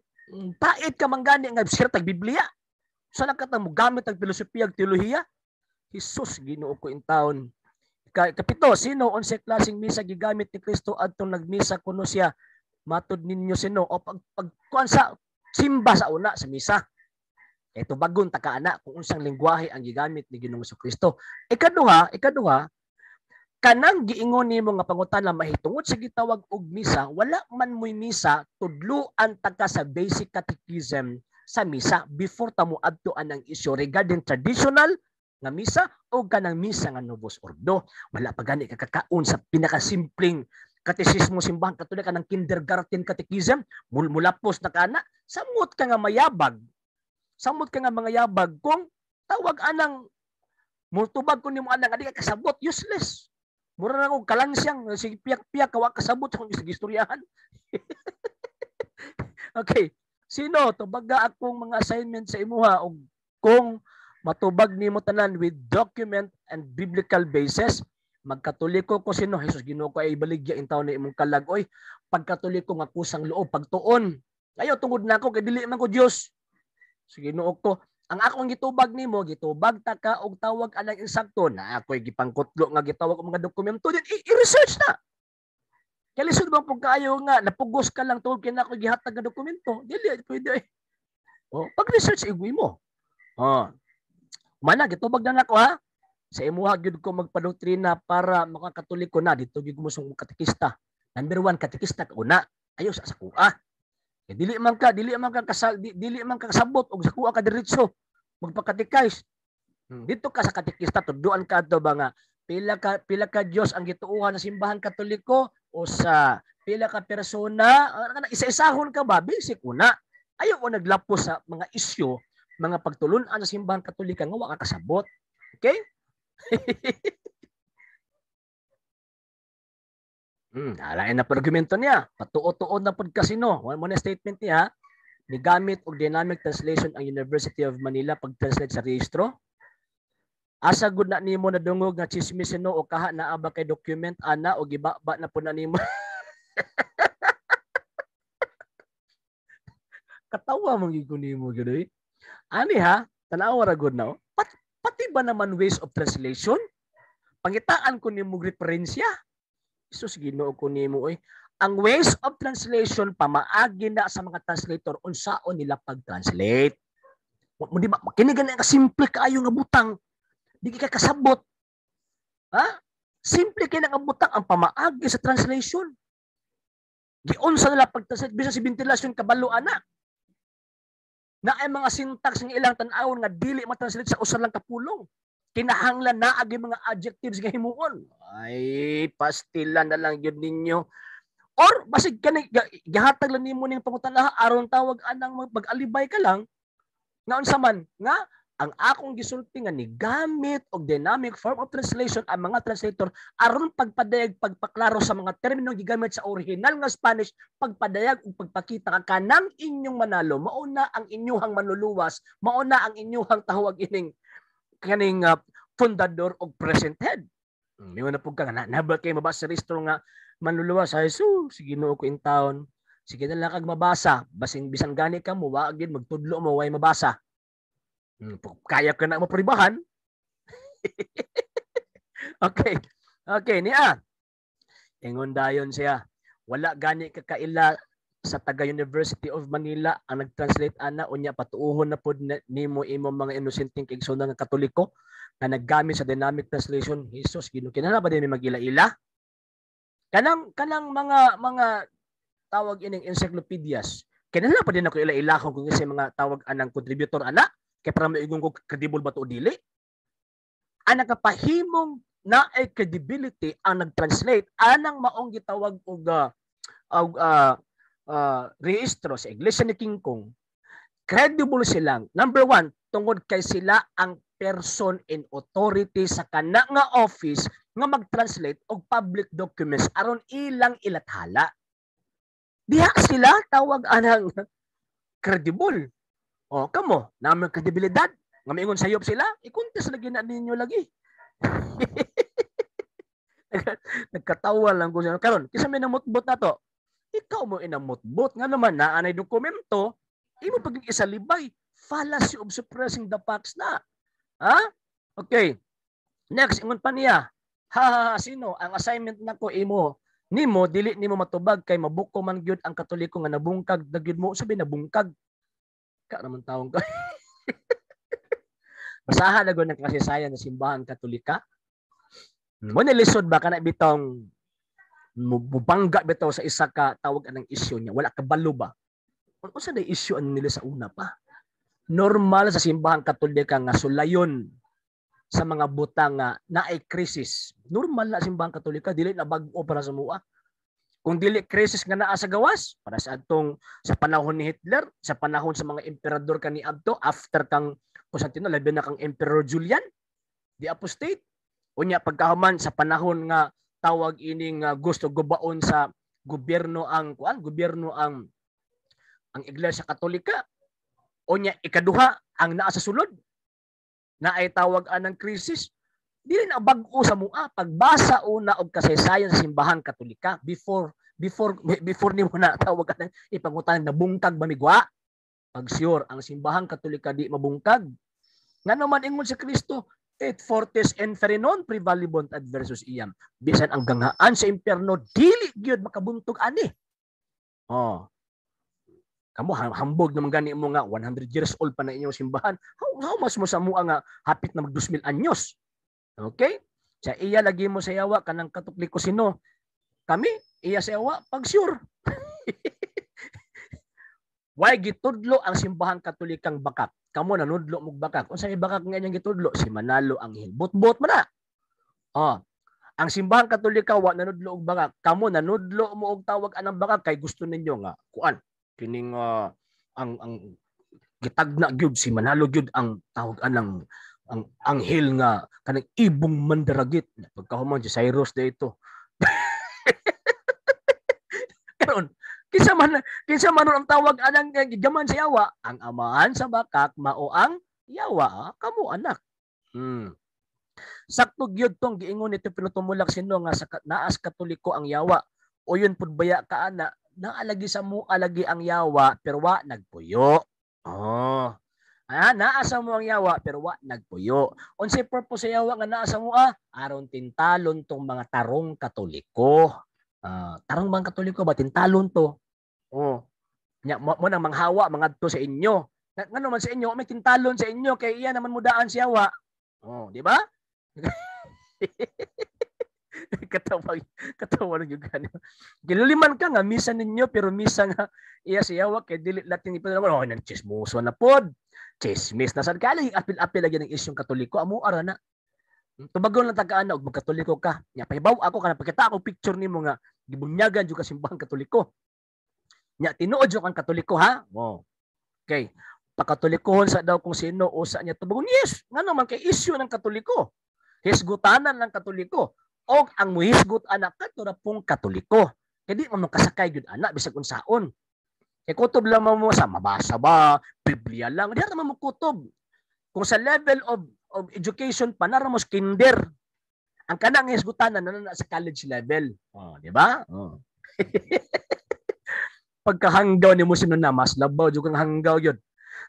pait ka man gani nga sir tag Biblia. Sa so, ka mo gamit ang filosofiya ug teolohiya? Jesus, Ginoo ko in taon. Kapito, sino unsay klaseng misa gigamit ni Kristo adtong nagmisa kuno siya? Matud ninyo sino o pag kuan sa simba sa una sa misa. Kay tubagon ta ka ana kung unsang lengguwahe ang gigamit ni Ginoong Kristo. Ikaduha, kanang giingon nimo nga pangutana mahitungod sa gitawag og misa, wala man moy misa, tudluan ta ka sa basic catechism sa misa before ta mo adto anang issue regarding traditional nga misa o kanang misa nga Novus Ordo. Wala pa gani kakakaon sa pinakasimpleng katesismo simbahan Katolika ng kindergarten catechism, mulapos na kana, samot ka nga mayabag. Samot ka nga mga yabag kung tawag anang mutubag kun nimo anang adi ka kasabot, useless. Mura na kog kalansyang sige piyak-piyak ka wa kasabot kung gistoryahan. Okay. Sino tubaga akong mga assignment sa imuha og kung matubag nimo tanan with document and biblical basis, magkatoliko ko, sino. Jesus, Ginoo ko, ay baligya in taon na imong kalag oy. Pagkatoliko nga kusang loob pagtuon. Ayo tungod nako kay dili man ko Dios. Sa Ginoo ko, ang akong gitubag nimo, gitubag ta ka og tawag anang insakto na ako'y gipangkutlo nga gitawag og mga dokumento din, i-research na. Kay lisod bang pug kaayo nga napugos ka lang tungod kay nako gihatag nga dokumento? Dili pwede eh. Oh, pag-research igwi mo. Oh. Mana gitubag na nako ha. Sa imuha gyud ko magpadoktrina para makakatoliko na dito gyud mo sa katekista. Number 1, katekista ka una. Ayo sa kuha. Kay dili man ka kasabot og sa kuha ka diretso magpakatekize. Dito ka sa katekista, tudloan ka adto ba nga pila ka Dios ang gituohan sa simbahan Katoliko o sa pila ka persona, isa-isahon ka ba, basic una. Ayaw mo naglapos sa mga isyu, mga pagtulun-an sa simbahan Katolika nga wa ka kasabot. Okay? Alain na argumento niya. Patuo-tuod na pud kasino. Mo na statement niya. Nigamit og dynamic translation ang University of Manila pag-translate sa rehistro. Asa gud na nimo nadungog nga chismis no o kaha naa ba kay document ana o gibaba na po na nimo. Katawa man gyud ko nimo gyud oy. Ani ha, tan-awa ra gud na. Oh. Pati ba naman ways of translation? Pangitaan ko nimo referensya. Jesus, Ginoo ko nimo oy. Ang ways of translation pamaagi na sa mga translator unsaon nila pag-translate. Mo di ba kini gani ka simple kaayo nga butang. Di ka kasabot. Ha? Simple kay nga butang ang pamaagi sa translation. Giunsa nila pag-translate bisan si ventilasyon kabalo ana. Na ay mga syntax nga ilang tan-awon nga dili ma-translate sa usa lang ka pulong. Kinahanglan na agi mga adjectives nga himuon. Ay, pastila na lang gyud ninyo. Or basig kani gihatag lang nimo ning pangutana aron tawag anang mag-alibay ka lang nga unsa man nga ang akong gisulti nga nigamit og dynamic form of translation ang mga translator aron pagpadayag, pagpaklaro sa mga termino gigamit sa original nga Spanish, pagpadayag ug pagpakita ka kanang inyong manalo mao na ang inyuhang manluluwas, mao na ang inyuhang tawag ining kaning fundador og present head. Miwa na pug ka nga nabal kay mabasa sa rehistro nga manluluwas. Ay sus, Ginoo ko in town. Sige na lang kag mabasa, basin bisan gani ka mo wa gyud magtudlo mo way mabasa. Kaya ka na mapribahan. Okay. Okay, niya. Ingon dayon siya. Wala gani ka kaila sa taga University of Manila ang nag-translate ana, unya patuohon na pod nimo imong mga inosenteng kaigsoon nga Katoliko nga naggamit sa dynamic translation. Jesus, Ginoo, kinahanglan ba din may magila-ila? Kanang mga tawag ining encyclopedias. Kinahanglan pa din ako ila-ila kung kasi mga tawag anang contributor ana kay para maigon ko credible ba to o dili. Ang nakapahimong na ay credibility ang nag-translate anang maong gitawag og rehistro sa Iglesia ni King Kong. Credible silang. Number 1, tungod kay sila ang person in authority sa kana nga office nga mag-translate og public documents aron ilang ilathala. Diha sila tawag anang credible. O, kamo, naman kredibilidad. Nga maingon sayop sila, i-contest lagi na ninyo lagi. Nagkatawa lang ko siya. Karon, kisa may namutbot na to. Ikaw mo inamutbot. Nga naman, naanay dokumento, imo paging isalibay. Fallacy of suppressing the facts na. Ha? Okay. Next, ingon pa niya. Ha, ha, ha, sino? Ang assignment nako imo nimo dili nimo matubag kay mabuko man gyud ang Katoliko nga nabungkag na gyud mo. Sabi nabungkag. Ka naman tawong ka. Basahan na gud ang kasaysayan ng simbahan Katolika. Mo ni lisod ba kana bitong mubangga bitaw sa isa ka tawag anang isyu niya. Wala ka balo ba? Unsa day isyu ang nila sa una pa? Normal sa simbahan Katolika nga sulayon sa mga butang nga naay krisis. Normal na simbahan Katolika, dili na bag-o para sa mua. Kung dili krisis nga naa sa gawas, para sa atong sa panahon ni Hitler, sa panahon sa mga emperador kaniadto after kang Constantino, labi na kang Emperor Julian, the apostate. Unya pagkahuman sa panahon nga tawag ining gusto gubaon sa gobyerno ang kuan, gobyerno ang Ang Iglesia Katolika. O nya ikaduha, ang naa sa sulod na ay tawag anang krisis. Dili na bag-o sa mua pagbasa una og kasaysayan sa Simbahang Katolika before before before nimo na tawag anang ipangutan nabungkag ba migwa. Pag sure ang Simbahang Katolika di mabungkag. Ngano man ingon si Kristo, "Et fortes inferi non praevalebunt adversus eam." Bisan ang ganghaan sa impyerno dili gyud makabuntog ani. Oh. Kamo hambog naman gani mo nga 100 years old pa na inyong simbahan. How much mo sa mua nga hapit na mag 2,000 anyos? Okay? Sa iya lagi mo sa yawa kanang Katoliko sino? Kami iya sa yawa pag sure. Why gitudlo ang Simbahang Katolikang bakak? Kamo nanudlo mog bakak. Unsa may bakak nga inyong gitudlo? Si Manalo Anghel. Bot-bot man na. Oh. Ang Simbahang Katolika wa nanudlo og bakak. Kamo nanudlo mo og tawag anang bakak kay gusto ninyo nga kuan kining ang gitagna gyud si Manalo gyud ang tawag anang ang anghel nga kanang ibong mandaragit. Pagkahuman si Cyrus dito. Karon kinsa man ang tawag anang gigaman sa yawa? Ang amahan sa bakak mao ang yawa. Kamo anak. Sakto gyud tong giingon nito pinutumulak sino nga sa naas Katoliko ang yawa. O yun pud baya ka ana, naalagi sa mo alagi ang yawa pero wa nagpuyo. Oh. Ah, naa sa mo ang yawa pero wa nagpuyo. Unsay purpose sa yawa nga naa sa mo ah? Aron tintalon tong mga tarong Katoliko. Tarong bang Katoliko ba tintalon to? Oh. Nya mo nang manghawa mangadto sa inyo. Ngano man sa inyo may tintalon sa inyo kay iya naman mudaan siya wa. Oh, di ba? Katawa katawa lang yung gani. Giluliman ka nga misa ninyo pero misa nga iya siya wa kay dili Latin ipa oh nang chismoso na pod. Chismis na sad kali apil-apil lagi ng isyong Katoliko amo ara na. Tubagon lang tagaan og magkatoliko ka. Nya pahibaw ako kana pakita ako picture nimo nga gibunyagan jud ka Simbahang Katoliko. Nya tinuod jud kang Katoliko ha. Oh. Okay. Pakatolikohon sa daw kung sino usa niya tubagon. Yes, ngano man kay issue ng Katoliko. Hisgutanan ng Katoliko. Og ang muhisgot anak kadto ra pong Katoliko. Kay di man makasakay gyud anak bisag unsaon. Kay kutob lang mo sa mabasa ba, Biblia lang, di ra man mo kutob. Kung sa level of education pa nara mo kinder. Ang kanang hisgutanan na sa college level. Oh, di ba? Oh. Pagkahanggaw nimo sino na mas labaw jud kang hanggaw gyud.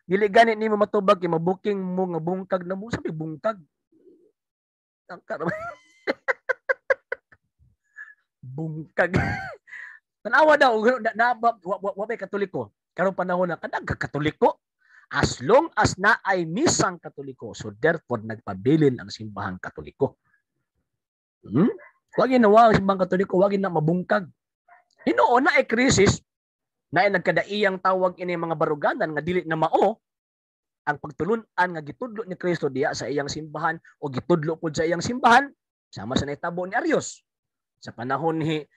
Dili gani nimo matubag kay mabuking mo nga bungkag na mo, sabi bungkag. Bungkag. Tanawa daw na, na wa bay Katoliko. Karong panahon na kanang Katoliko as long as na ay misang Katoliko. So therefore nagpabilin ang Simbahang Katoliko. Wag na ang Simbahang Katoliko, wag na mabungkag. Hinuon na ay krisis na ay nagkadaiyang tawag ini mga baruganan nga dili na mao ang pagtulun-an nga gitudlo ni Kristo diya sa iyang simbahan o gitudlo pud sa iyang simbahan sama sa nahitabo ni Arius. Sa panahon ni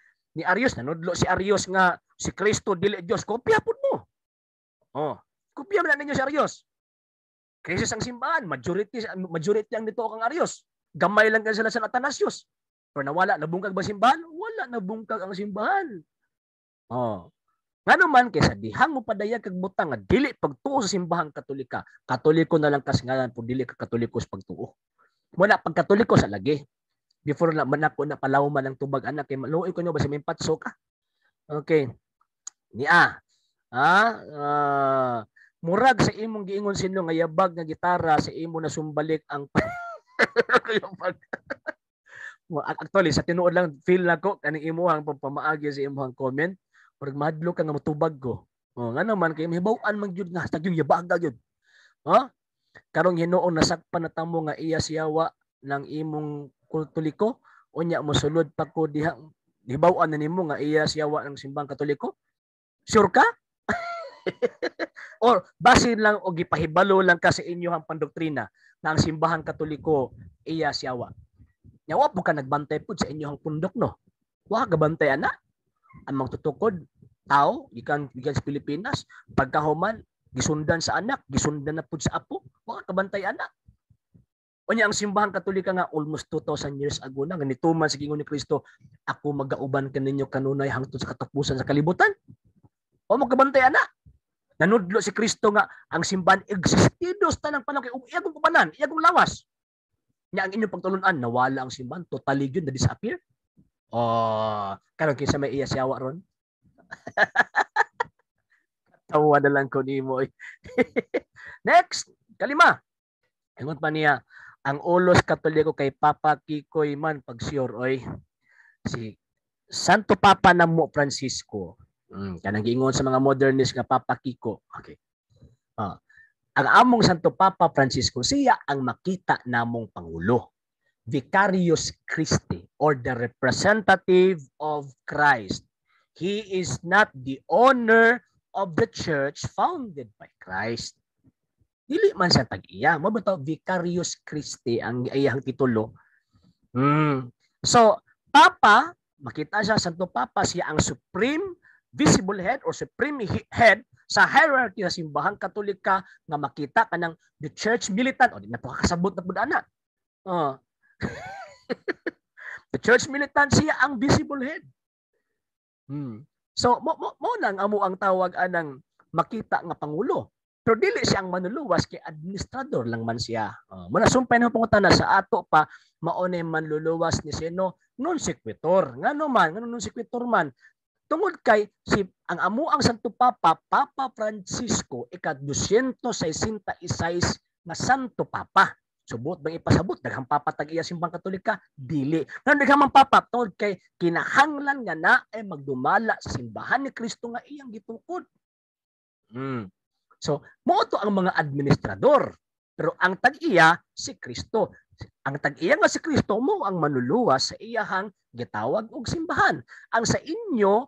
Arius, nanudlo si Arius nga si Kristo dili Dios, kopya pud mo. Oh, kopya man ninyo si Arius. Krisis ang simbahan, majority majority ang nito kang Arius. Gamay lang kasi sila sa Athanasius. Pero nawala, nabungkag ba simbahan? Wala nabungkag ang simbahan. Oh. Ngano man kay sa dihang mo padayag kag butang nga dili pagtuo sa Simbahang Katolika, Katoliko na lang kas ngalan po dili ka Katoliko sa pagtuo. Wala pag Katoliko sa lagi. Before na man ako na palawman ang tubag anak kay maluoy ko nyo ba sa may patso ka. Okay. Niya. Murag sa imong giingon sino nga yabag nga gitara sa imo na sumbalik ang yabag. Actually sa tinuod lang feel nako kaning imuhang pamaagi sa imuhang comment. Murag mahadlok ka nga motubag ko. Oh, ngano man kay mahibaw-an man gyud nga tagyong yabaga gyud. Ha? Karong hinuon nasakpan na tamo nga iya siyawa ng imong Katoliko, unya mosulod pa ko diha hibaw-an na nimo nga iya siyawa ng Simbahang Katoliko? Sure ka? Or basin lang og gipahibalo lang ka sa inyong pandoktrina na ang Simbahang Katoliko iya siyawa. Nya wa po ka nagbantay pud sa inyong pundok no. Wa ka bantay ana. Ang magtutukod tao gikan gikan sa Pilipinas pagkahuman gisundan sa anak, gisundan na pud sa apo, wa ka kabantay ana. Unya ang Simbahang Katolika nga almost 2000 years ago na nga nituman sa giingon ni Kristo, ako magauban kaninyo kanunay hangtod sa katapusan sa kalibutan. O mo kabantay ana. Nanudlo si Kristo nga ang simbahan existido sa tanang panahon kay iya kong kubanan, iya kong lawas. Nya ang inyong pagtulunan, nawala ang simbahan, totally yun, na-disappear. Oh, karon kinsa may iya siyawa ron? Tawa na lang ko nimo. Next, kalima. Ingon pa niya, ang ulos Katoliko kay Papa Kikoy man pag sure oy. Si Santo Papa namo Francisco. Kanang giingon sa mga modernist nga Papa Kiko. Okay. Ang among Santo Papa Francisco, siya ang makita namong pangulo. Vicarius Christi, or the representative of Christ. He is not the owner of the church founded by Christ. Dili man siya tag-iya. Mo ba Vicarius Christi ang iyang titulo? So, Papa, makita siya, Santo Papa, siya ang supreme visible head or supreme head sa hierarchy sa Simbahang Katolika nga makita kanang the church militant. O, di na po kakasabot na po ana. Oh. The church militant, siya ang visible head. So, mo nang amo ang tawag anang makita nga pangulo. Pero dili siya ang manluluwas kay administrador lang man siya. Muna sumpay na pangutana sa ato pa mao na manluluwas ni sino non sequitur. Ngano man, ngano non sequitur man? Tungod kay si ang amo ang Santo Papa, Papa Francisco, ika 266 nga Santo Papa. Subot bang ipasabot daghang papa tag iya Simbang Katolika? Dili. Ngano daghang man papa? Tungod kay kinahanglan nga na ay magdumala sa simbahan ni Kristo nga iyang gitukod. So, mao to ang mga administrador. Pero ang tag-iya si Kristo. Ang tag-iya nga si Kristo mo ang manluluwas sa iyahang gitawag og simbahan. Ang sa inyo,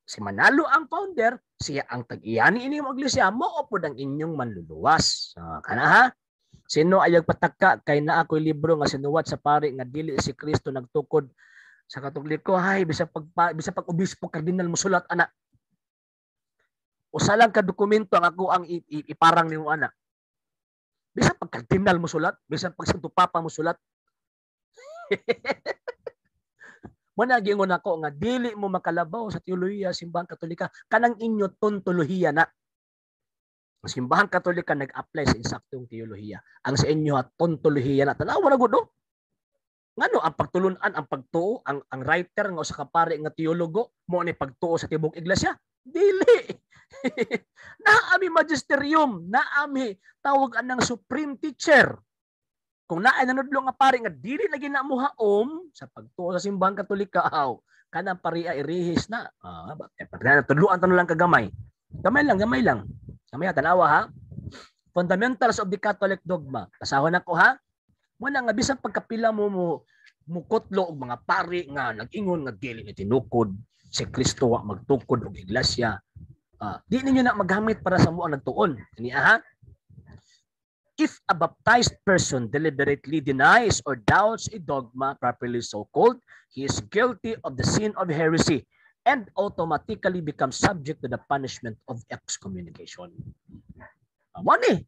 si Manalo ang founder, siya ang tag-iya ni inyong iglesia, mao pod ang inyong manluluwas. Kana ha? Sino ayag pataka kay naa ko'y libro nga sinuwat sa pari nga dili si Kristo nagtukod sa Katoliko. Hay, bisa pag obispo kardinal musulat ana. Usa lang ka dokumento ang ako ang iparang nimo ana. Bisa pag kardinal mo sulat, bisa pag Santo Papa mo sulat. Muna giingon ako nga dili mo makalabaw sa teolohiya Simbahang Katolika kanang inyo tontolohiya na. Ang Simbahang Katolika nag-apply sa insaktong teolohiya. Ang sa inyo ha tontolohiya na. Tanawa na gud oh. Ngano ang pagtulun-an, ang pagtuo, ang writer nga usa ka pare nga teologo mo ni pagtuo sa tibok iglesia? Dili. Naami magisterium, naami tawag anang supreme teacher. Kung naay nanudlo nga pare nga dili lagi na mo haom sa pagtuo sa Simbahang Katolika, aw kanang paria irihis na. Tudloan tan lang kagamay. Gamay lang, gamay lang. Gamay tanawa ha. Fundamentals of the Catholic Dogma. Basahon nako ha. Muna nga bisan pagkapila mo mo mukotlo og mga pari nga nag-ingon nga dili ni tinukod si Kristo wa magtukod og iglesia. Di ninyo na maggamit para sa muang nagtuon. Kani ha? If a baptized person deliberately denies or doubts a dogma properly so called, he is guilty of the sin of heresy and automatically becomes subject to the punishment of excommunication. Mo ni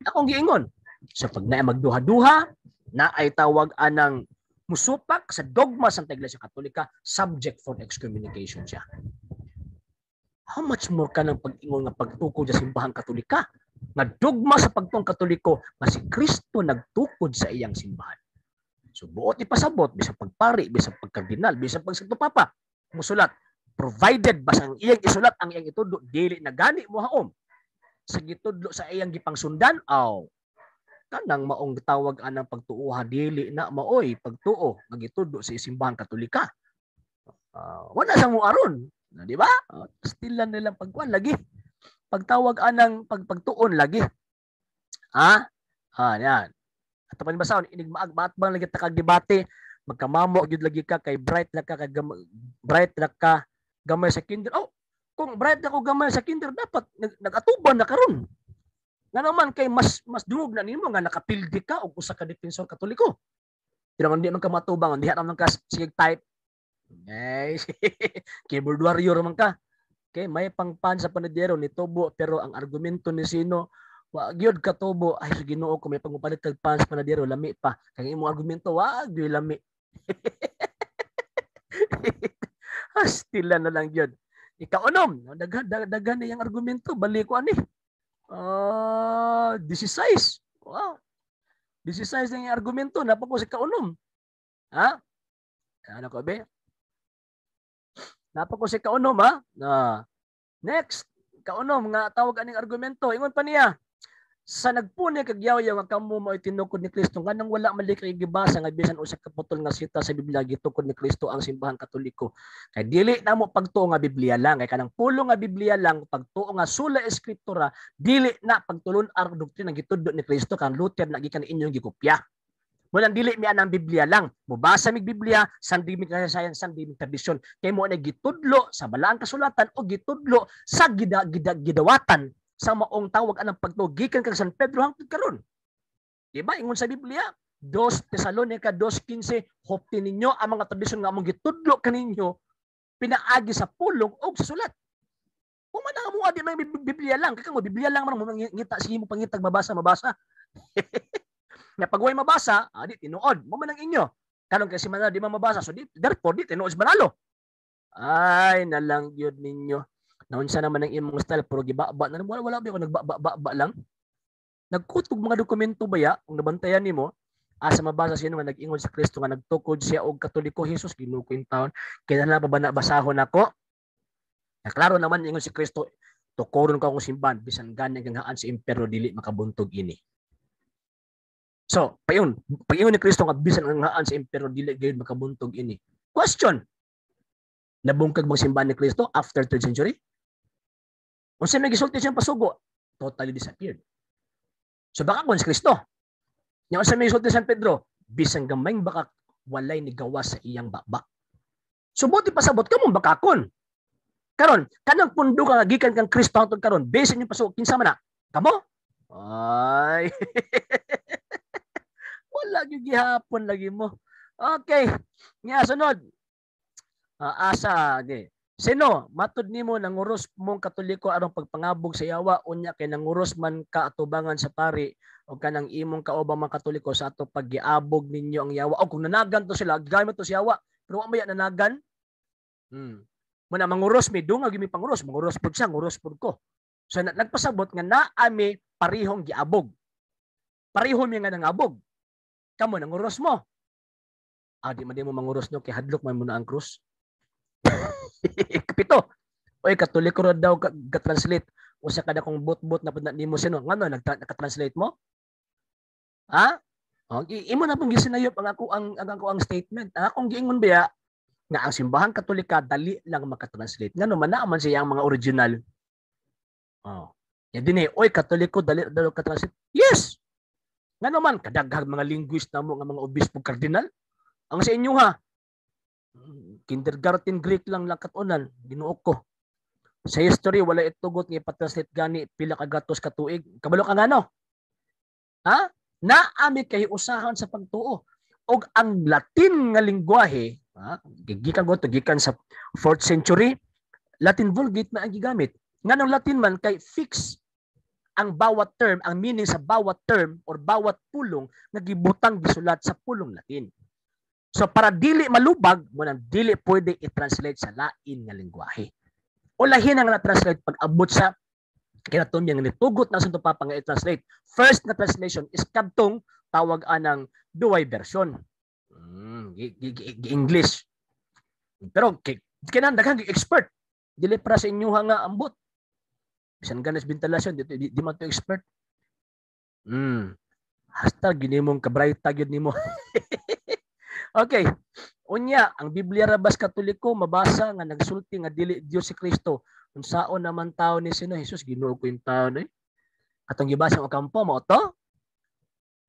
akong giingon. So pag naay magduha-duha, naay tawag anang musupak sa dogma sa Iglesia Katolika, subject for excommunication siya. How much more ka ng pag-ingon nga pagtukod sa Simbahang Katolika? Nga dogma sa pagtuong Katoliko, nga si Kristo nagtukod sa iyang simbahan. So buot ipasabot, bisan pagpari, bisan pagkardinal, bisan pag Santo Papa, musulat, provided basta ang iyang isulat, ang iyang itudlo, dili na gani mo haom. Sa gitudlo sa iyang gipangsundan, aw, kanang maong tawag anang pagtuoha, dili na maoy pagtuo nga gitudlo sa Simbahang Katolika. Wala sa mo aron, di ba? Still lang nilang pagkuan lagi. Pagtawag anang pagtuon lagi. Ha? Ha, yan. At pa basahon inig maatbang lagi ta kag debate, magkamamo gyud lagi ka kay bright na ka kay bright na ka gamay sa kinder. Oh, kung bright na ko gamay sa kinder dapat nag-atuban na karon. Nga naman kay mas dungog na nimo nga nakapildi ka og usa ka defensor Katoliko. Pero hindi man ka matubang, diha naman ka sige type. Eh, keyboard warrior man ka. Okay, may pangpan sa panadero ni tubo pero ang argumento ni sino wa gyud katubo. Ay sa Ginoo ko may pangupalit kag pan sa panadero lami pa. Kay imong argumento wa gyud lami. Hastila na lang gyud. Ikaunom, daghan daghan na yung argumento, bali ko ani. 16. Wow. 16 na yung argumento, napa ko sa kaunom. Ha? Ano ko be? Napa ko sa kaunom, ha? Na. Next, kaunom nga tawag aning argumento. Ingon pa niya, sa nagpuni kag yaw nga kamo mo tinukod ni Kristo, nganong wala man kay gibasa nga bisan usa ka putol nga sita sa Biblia gitukod ni Kristo ang simbahan Katoliko? Kay dili namo pagtuo nga Biblia lang, kay kanang pulong nga Biblia lang, pagtuo nga sola scriptura, dili na pagtulon ang doktrina gitudlo ni Kristo kang Luther na gikan inyong gikopya. Walang dili mi anang Biblia lang. Mobasa mig Biblia, sandi mig kasaysayan, sandi mig tradisyon. Kay mo na gitudlo sa balaang kasulatan o gitudlo sa gida, gida, gidawatan sa maong tawag anang pagtuo gikan kang San Pedro hangtod karon. Di ba ingon sa Biblia? 2 Tesalonica 2:15, hopti ninyo ang mga tradisyon nga among gitudlo kaninyo pinaagi sa pulong o sa sulat. Kung man ang amuha, di may Biblia lang. Kaya mo, Biblia lang man mo ngita, sige mo pangitag mabasa, mabasa. Nga pag way mabasa, di tinuod. Mo man ang inyo. Karon kasi man di man mabasa. So di, therefore, di tinuod sa Manalo. Ay, nalang yun ninyo. Naunsa naman ang imong style, puro gibaba na wala wala ba ako nagbaba lang. Nagkutog mga dokumento baya kung nabantayan nimo asa mabasa sino nga nag-ingon sa Kristo nga nagtukod siya og Katoliko. Jesus, Ginoo ko in taon. Kinahanglan pa ba na basahon nako? Na klaro naman ingon si Kristo, tukoron ko akong simbahan bisan gani kang haan sa imperyo dili makabuntog ini. So, payon, pag-ingon ni Kristo nga bisan ang haan sa imperyo dili gayud makabuntog ini. Question. Nabungkag bang simbahan ni Kristo after 3rd century? Unsa may gisulti siyang pasugo? Totally disappeared. So baka kung si Kristo. Nya unsa may gisulti San Pedro? Bisan gamay baka walay nigawa sa iyang baba. So buti pasabot kamo bakakon. Karon, kanang pundo ka nga gikan kang Kristo hangtod karon, base inyong pasugo, kinsa man na? Kamo? Ay. Wala gyud gihapon lagi mo. Okay. Nya sunod. Asa di. Sino, matud nimo nanguros mong Katoliko aron pagpangabog sa yawa, unya kay nanguros man ka atubangan sa pari o kanang imong kaubang mga Katoliko sa ato paggiabog ninyo ang yawa. O kung nanagan to sila, gamit to sa yawa. Pero wa maya nanagan. Muna manguros mi dungag mi panguros, manguros pud siya, nguros pud ko. So nagpasabot nga naa mi parihong giabog. Pareho mi nga nangabog. Kamo nanguros mo. Ah, di man di mo manguros no kay hadlok man mo na ang krus. Kapito. Oy, Katoliko ra daw ka-translate. Usa kada kong bot-bot na pud na nimo sino. Ngano nagka-translate mo? Ha? Okay, imo na pong gisinayop ang ako ang statement. Ang akong giingon biya nga ang simbahan Katolika dali lang maka-translate. Ngano man naa man siya ang mga original. Oh. Ya dinhi, oy, Katoliko dali dali ka-translate. Yes. Ngano man kadaghang mga linguist namo nga mga obispo, kardinal. Ang sa inyo ha, kindergarten Greek lang lang katunan, Ginoo ko. Sa history wala itugot nga ipatranslate gani pila ka gatos ka tuig. Kabalo ka ngano? Ha? Naami kay usahan sa pagtuo. Og ang Latin nga lingwahe, ha, gikan ko to gikan sa 4th century, Latin Vulgate na ang gigamit. Nganong Latin man? Kay fix ang bawat term, ang meaning sa bawat term or bawat pulong nga gibutang gisulat sa pulong Latin. So para dili malubag, mo nang dili pwede i-translate sa lain nga lingwahe. O lahi na nga na-translate pag abot sa kinatumyan nga nitugot na Santo Papa nga i-translate. First nga translation is kadtong tawag anang Douay version. English. Pero kinahanglan daghang expert. Dili para sa inyo nga ambot. Bisan ganas bentalasyon, di man to expert. Hasta ginimong kabrayta gyud nimo. Okay. Unya, ang Biblia ra bas Katoliko mabasa nga nagsulti nga dili Dios si Kristo. Unsaon naman tao ni sino Jesus, Ginoo ko yung tao eh. Atong gibasa ang kampo mo to.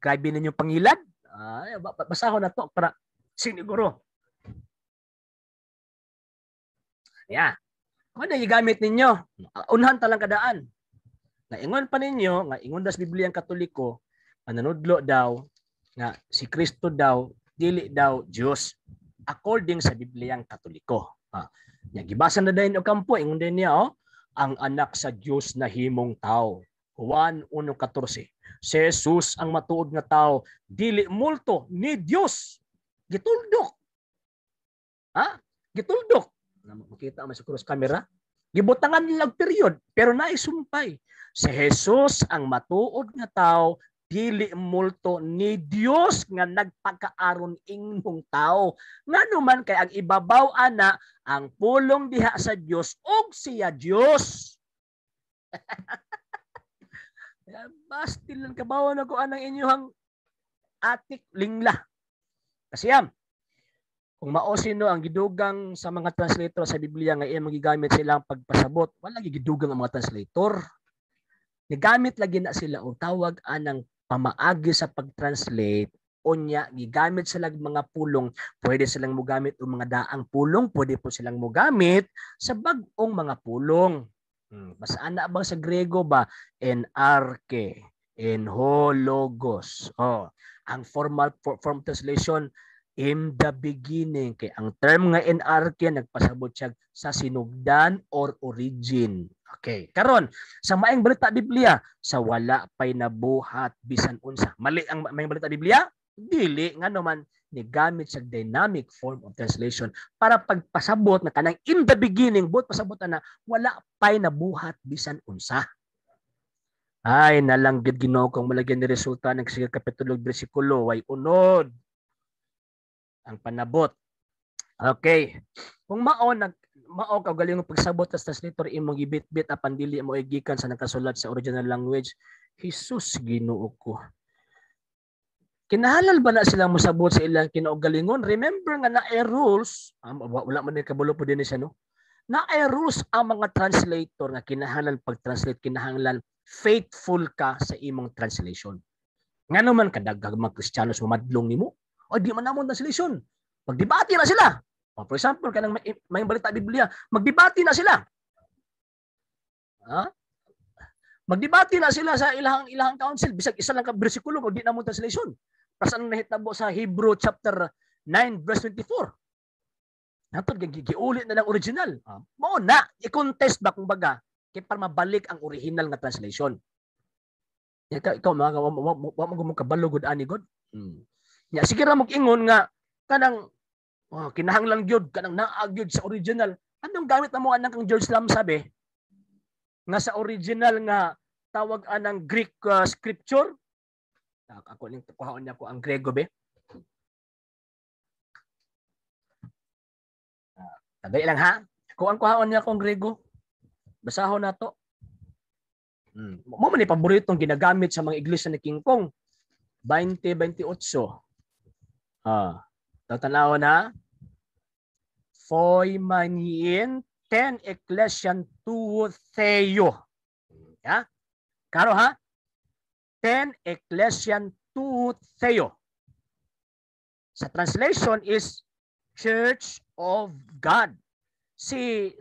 Grabe ninyo pangilad. Ay, basahon na to para siniguro. Yeah. Ano gigamit ninyo? Unhan talang kadaan. Nga ingon pa ninyo, nga ingon das Biblia ang Katoliko, mananudlo daw nga si Kristo daw dili daw Dios according sa Bibliang Katoliko. Ha. Nya gibasa na dayon og kampo, ingon din niya oh, ang anak sa Dios na himong tao. Juan 1:14. Si Jesus ang matuod nga tao, dili multo ni Dios. Gituldok. Ha? Gituldok. Makita man sa cross camera. Gibutangan nila period, pero naisumpay. Si Jesus ang matuod nga tao, dili multo ni Dios nga nagpakaaron ingnong tao. Ngano man kay ang ibabaw ana ang pulong diha sa Dios ug siya Dios. Bastil lang kabaw na ko anang inyong atik lingla. Kasi yan, kung mao sino ang gidugang sa mga translator sa Biblia nga iyang gigamit silang pagpasabot, wala gidugang ang mga translator. Gigamit lagi na sila og tawag anang pamaagi sa pag-translate. Unya gigamit sila mga pulong, pwede silang mogamit og mga daang pulong, pwede po silang mogamit sa bag-ong mga pulong. Basta ana bang sa Grego ba, en arche, en ho logos. Oh, ang formal form translation, in the beginning, kay ang term nga en arche nagpasabot siya sa sinugdan or origin. Okay, karon sa Maayong Balita Biblia, sa wala pay nabuhat bisan unsa. Mali ang Maayong Balita Biblia? Dili, ngano man nigamit sa dynamic form of translation para pagpasabot na kanang in the beginning, buot pasabot na wala pay nabuhat bisan unsa. Ay, nalanggid Ginoo kung malagyan ni resulta ng sige kapitulo bersikulo way unod ang panabot. Okay. Kung mao nag mao kaugalingong pagsabot sa translator imong gibitbit apan dili mo gikan sa nakasulat sa original language, Jesus Ginoo ko. Kinahalal ba na silang mosabot sa ilang kinaugalingon? Remember nga naay rules, wala man ni kabulo po din siya, no? Naay rules ang mga translator nga kinahanglan pag-translate, kinahanglan faithful ka sa imong translation. Ngano man kadagag mga Kristiyano sumadlong nimo, o di man namon translation. Magdebate na sila. O, for example, kanang may Balita Biblia, magdebate na sila. Ha? Magdebate na sila sa ilahang ilahang council bisag isa lang ka bersikulo kung di namon translation. Pas anong nahitabo sa Hebrew chapter 9 verse 24. Natod giulit na lang original. Mao na i-contest ba kung baga kay para mabalik ang original nga translation. Ikaw mga wa mo kabalo gud ani god. Ya sige ra mo ingon nga kanang oh, kinahanglan gyud kanang naa gyud sa original. Anong gamit na mo anang kang George Lamsa be? Nga sa original nga tawag anang Greek scripture. Ako ning kuhaon niya ko ang Grego be. Tagay lang ha. Kung ang kuhaon niya ko ang Grego, basahon nato. Mo man ni paboritong ginagamit sa mga iglesia ni King Kong. 20:28. Ah, tatanaw na. Foi manien ten ecclesian tu theo. Ya? Karo ha? Ten ecclesian tu theo. Sa translation is Church of God. Si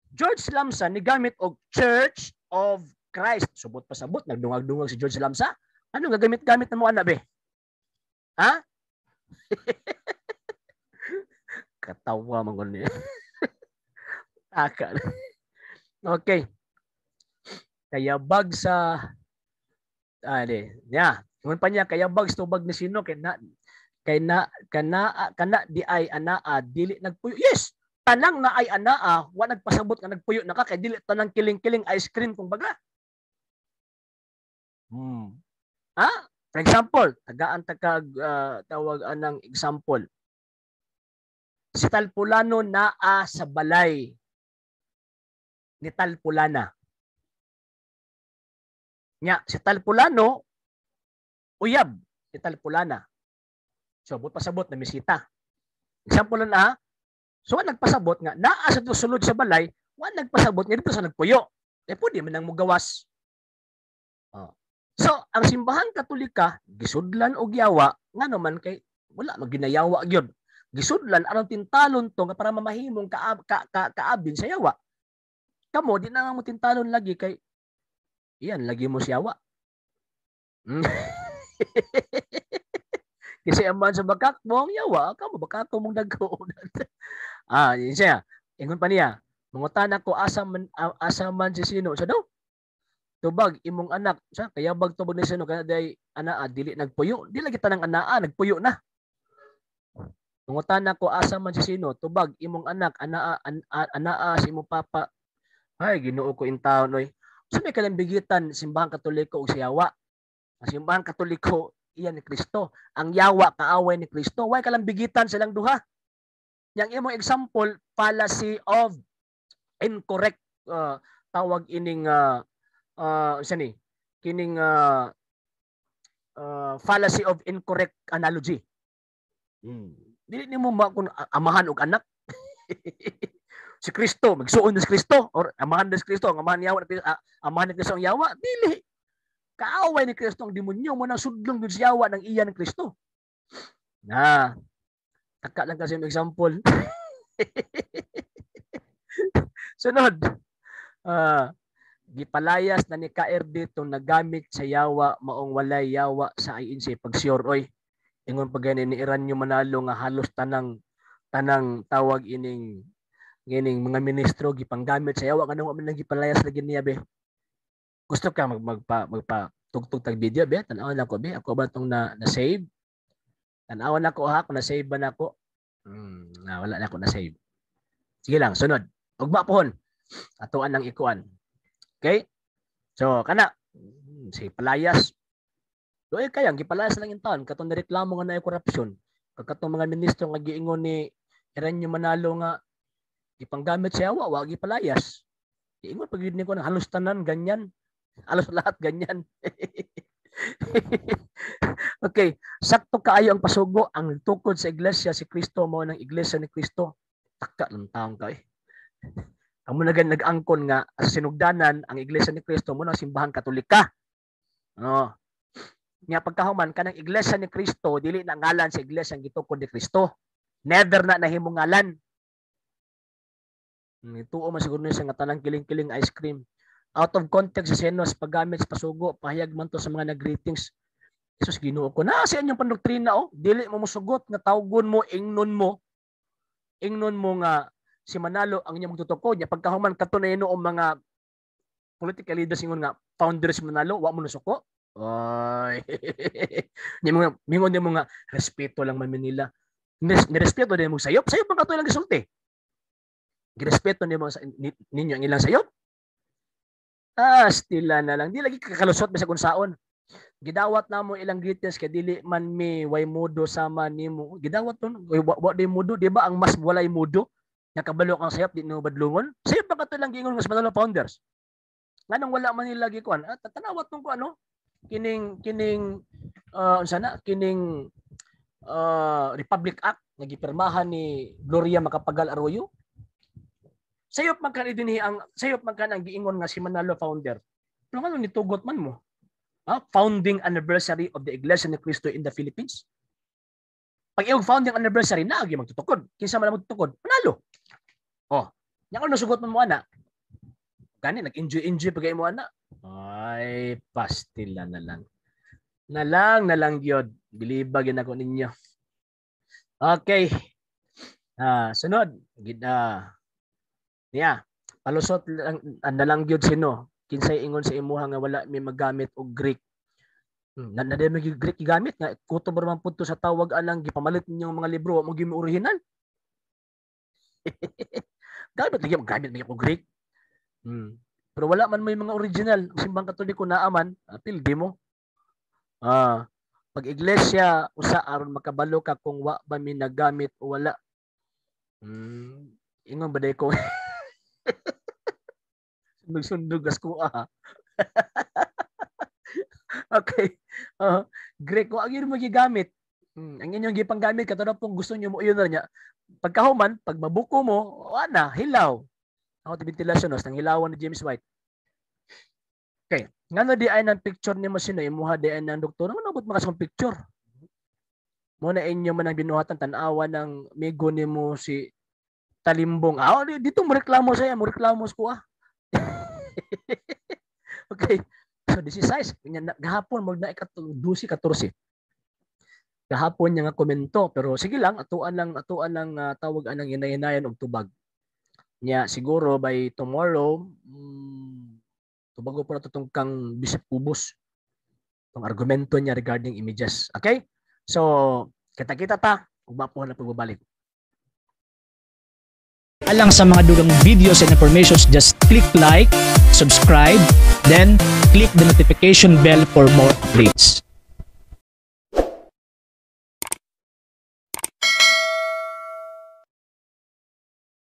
George Lamsa nigamit og Church of Christ. Subot pa sabot, nagdungag-dungag si George Lamsa. Anong gagamit-gamit na mo ana be? Ha? Katawa man ko niya. Taka. Okay. Kaya bag sa di. Ya, ingon pa niya kaya bag sa tubag ni sino kay na kana kana di ay anaa dili nagpuyo. Yes, tanang na ay anaa wa nagpasabot nga nagpuyo na ka kay dili tanang kiling-kiling ice cream kung baga. Ha? For example, tagaan ta kag tawag anang example. Si Talpulano naa sa balay ni Talpulana. Nya, si Talpulano uyab ni Talpulana. So, but pasabot na misita. Example na, so nagpasabot nga naa sa sulod sa balay, wa nagpasabot nga dito sa nagpuyo. Eh pwede man nang mugawas. Oh. So, ang simbahan Katolika gisudlan og yawa ngano man kay wala maginayawa gyud. Gisudlan aron tintalon to nga para mamahimong ka, ka, ka, kaabin sa yawa. Kamo di na nga mo tintalon lagi kay iyan lagi mo siyawa. Kasi ang man sa bakak mo ang yawa, kamo bakak mong dagko. Ah, yun siya. Ingon pa niya, mangutana ko asa man si sino sa daw. Tubag imong anak, sa kaya bag tubag ni sino kaya day anaa dili nagpuyo. Di lagi tanang anaa nagpuyo na. Mangutana ko asa man si sino, tubag imong anak anaa an, anaa sa imong papa. Ay, Ginoo ko intawon oy. Sa may kalambigitan Simbahang Katoliko ug sa yawa. Ang Simbahang Katoliko iya ni Kristo. Ang yawa kaaway ni Kristo. Way kalambigitan silang duha. Yang imong example, fallacy of incorrect tawag ining sa ni kining fallacy of incorrect analogy. Dili nimo ma kung amahan og anak. Si Kristo, magsuon ni Kristo or amahan ni Kristo, ang amahan ni yawa, amahan ni Kristo ang yawa, dili. Kaaway ni Kristo ang demonyo mo nang sudlong gyud sa yawa ng iya ni Kristo. Na. Taka lang kasi yung example. Sunod. Gipalayas na ni KRD itong nagamit sa yawa maong walay yawa sa INC pag sure oy. Ingon pa gani ni Iran yung Manalo nga halos tanang tanang tawag ining ining mga ministro gipanggamit sa yawa, kanang man gipalayas lagi niya be. Gusto ka mag magpa magpa tugtog tag video be, tan-awan ako be, ako ba tong na save? Tan-awan ako ha kung na save ba nako. Na wala na ako na save. Sige lang, sunod. Ugma pohon. Atuan lang ikuan. Okay? So kana si palayas. Doy kaya gipalayas lang in taon katong nireklamo nga naay korupsyon. Kag katong mga ministro nga giingon ni Erenyo Manalo nga gipanggamit sa yawa, wa gipalayas. Giingon pag ni ko halos tanan ganyan. Halos lahat ganyan. Okay, sakto kaayo ang pasugo ang tukod sa iglesia si Kristo mao ng iglesia ni Kristo. Taka lang taong ka eh. Amo na gan nag-angkon nga sa sinugdanan ang iglesia ni Kristo mo ng Simbahang Katolika. No. Nya pagkahuman kanang iglesia ni Kristo dili na ngalan sa iglesia ang gitukod ni Kristo. Never na nahimong ngalan. Tuo man siguro niya nga tanang kiling-kiling ice cream. Out of context sa Senos paggamit sa pasugo, pahayag man to sa mga nag-greetings. Jesus, Ginoo ko. Na sa inyong pandoktrina oh, dili mo mosugot nga tawgon mo, ingnon mo. Ingnon mo nga si Manalo ang inyong magtutukod. Nya pagkahuman kato na ang mga political leaders ingon nga founder si Manalo, wa mo nasuko. Ay. Nya mga mingon nimo nga respeto lang man nila. Nirespeto din mo sayop, sayop man kato ilang gisulti. Girespeto nimo ninyo ang ilang sayop. Ah, stila na lang. Di lagi kakalusot bisag unsaon. Gidawat namo ilang greetings kay dili man mi way mudo sama nimo. Gidawat ton, wa di mudo, di ba ang mas walay mudo? Nakabalo kang sayop di no badlungon. Sayop pa kato lang giingon nga sa Manalo founders. Nganong wala man nila gikuan? Ah, tanawat tong ko ano? Kining kining unsa na kining Republic Act nga gipirmahan ni Gloria Macapagal Arroyo. Sayop man kan dinhi ang sayop man kan ang giingon nga si Manalo founder. Pero ngano nitugot man mo? Ah, founding anniversary of the Iglesia ni Cristo in the Philippines. Pag iyong founding anniversary na agi magtutukod. Kinsa man ang magtutukod? Manalo. Oh, nya kung nasugot man mo ana. Gani nag-enjoy enjoy pag mo ana. Ay, pastila na lang. Na lang, na lang gyud. Bilibag yun ako ninyo. Okay. Ah, sunod. Gid niya. Palusot lang na lang gyud sino. Kinsay ingon sa imuha nga wala mi magamit og Greek. Na na may Greek gigamit nga kutob ra man pud to sa tawag anang gipamalit ninyong mga libro, wa mo gyud original. Gamit lagi gamit may og Greek. Pero wala man may mga original. Ang Simbang Katoliko naa man, pildi mo. Ah, pag iglesia usa aron makabalo ka kung wa ba mi nagamit o wala. Ingon ba day ko? Sundog-sundog as ko ah. Okay. Greek wa gyud mo gigamit. Ang inyong gipanggamit kato na pong gusto niyo mo yun na niya. Pagkahuman, pag mabuko mo, wala na, hilaw. Ako ti ventilasyon no, nang hilawan ni James White. Okay. Ngano di ay ng picture nimo sino imuha di ay ng doktor? Ano abot makasong picture? Mo na inyo man ang binuhatan tan-awa ng migo nimo si Talimbong. Ah, dito mo reklamo saya, mo reklamo ko ah. Okay. So this is size. Gahapon mag na ika 12 14. Gahapon niya nga komento pero sige lang atuan lang tawag anang hinay-hinayan og tubag. Nya siguro by tomorrow tubago po na to kang Bishop Ubos tong argumento niya regarding images. Okay? So kita-kita ta. Ug mapuhan ang pagbabalik. Alang sa mga dugang videos and informations, just click like, subscribe, then click the notification bell for more updates.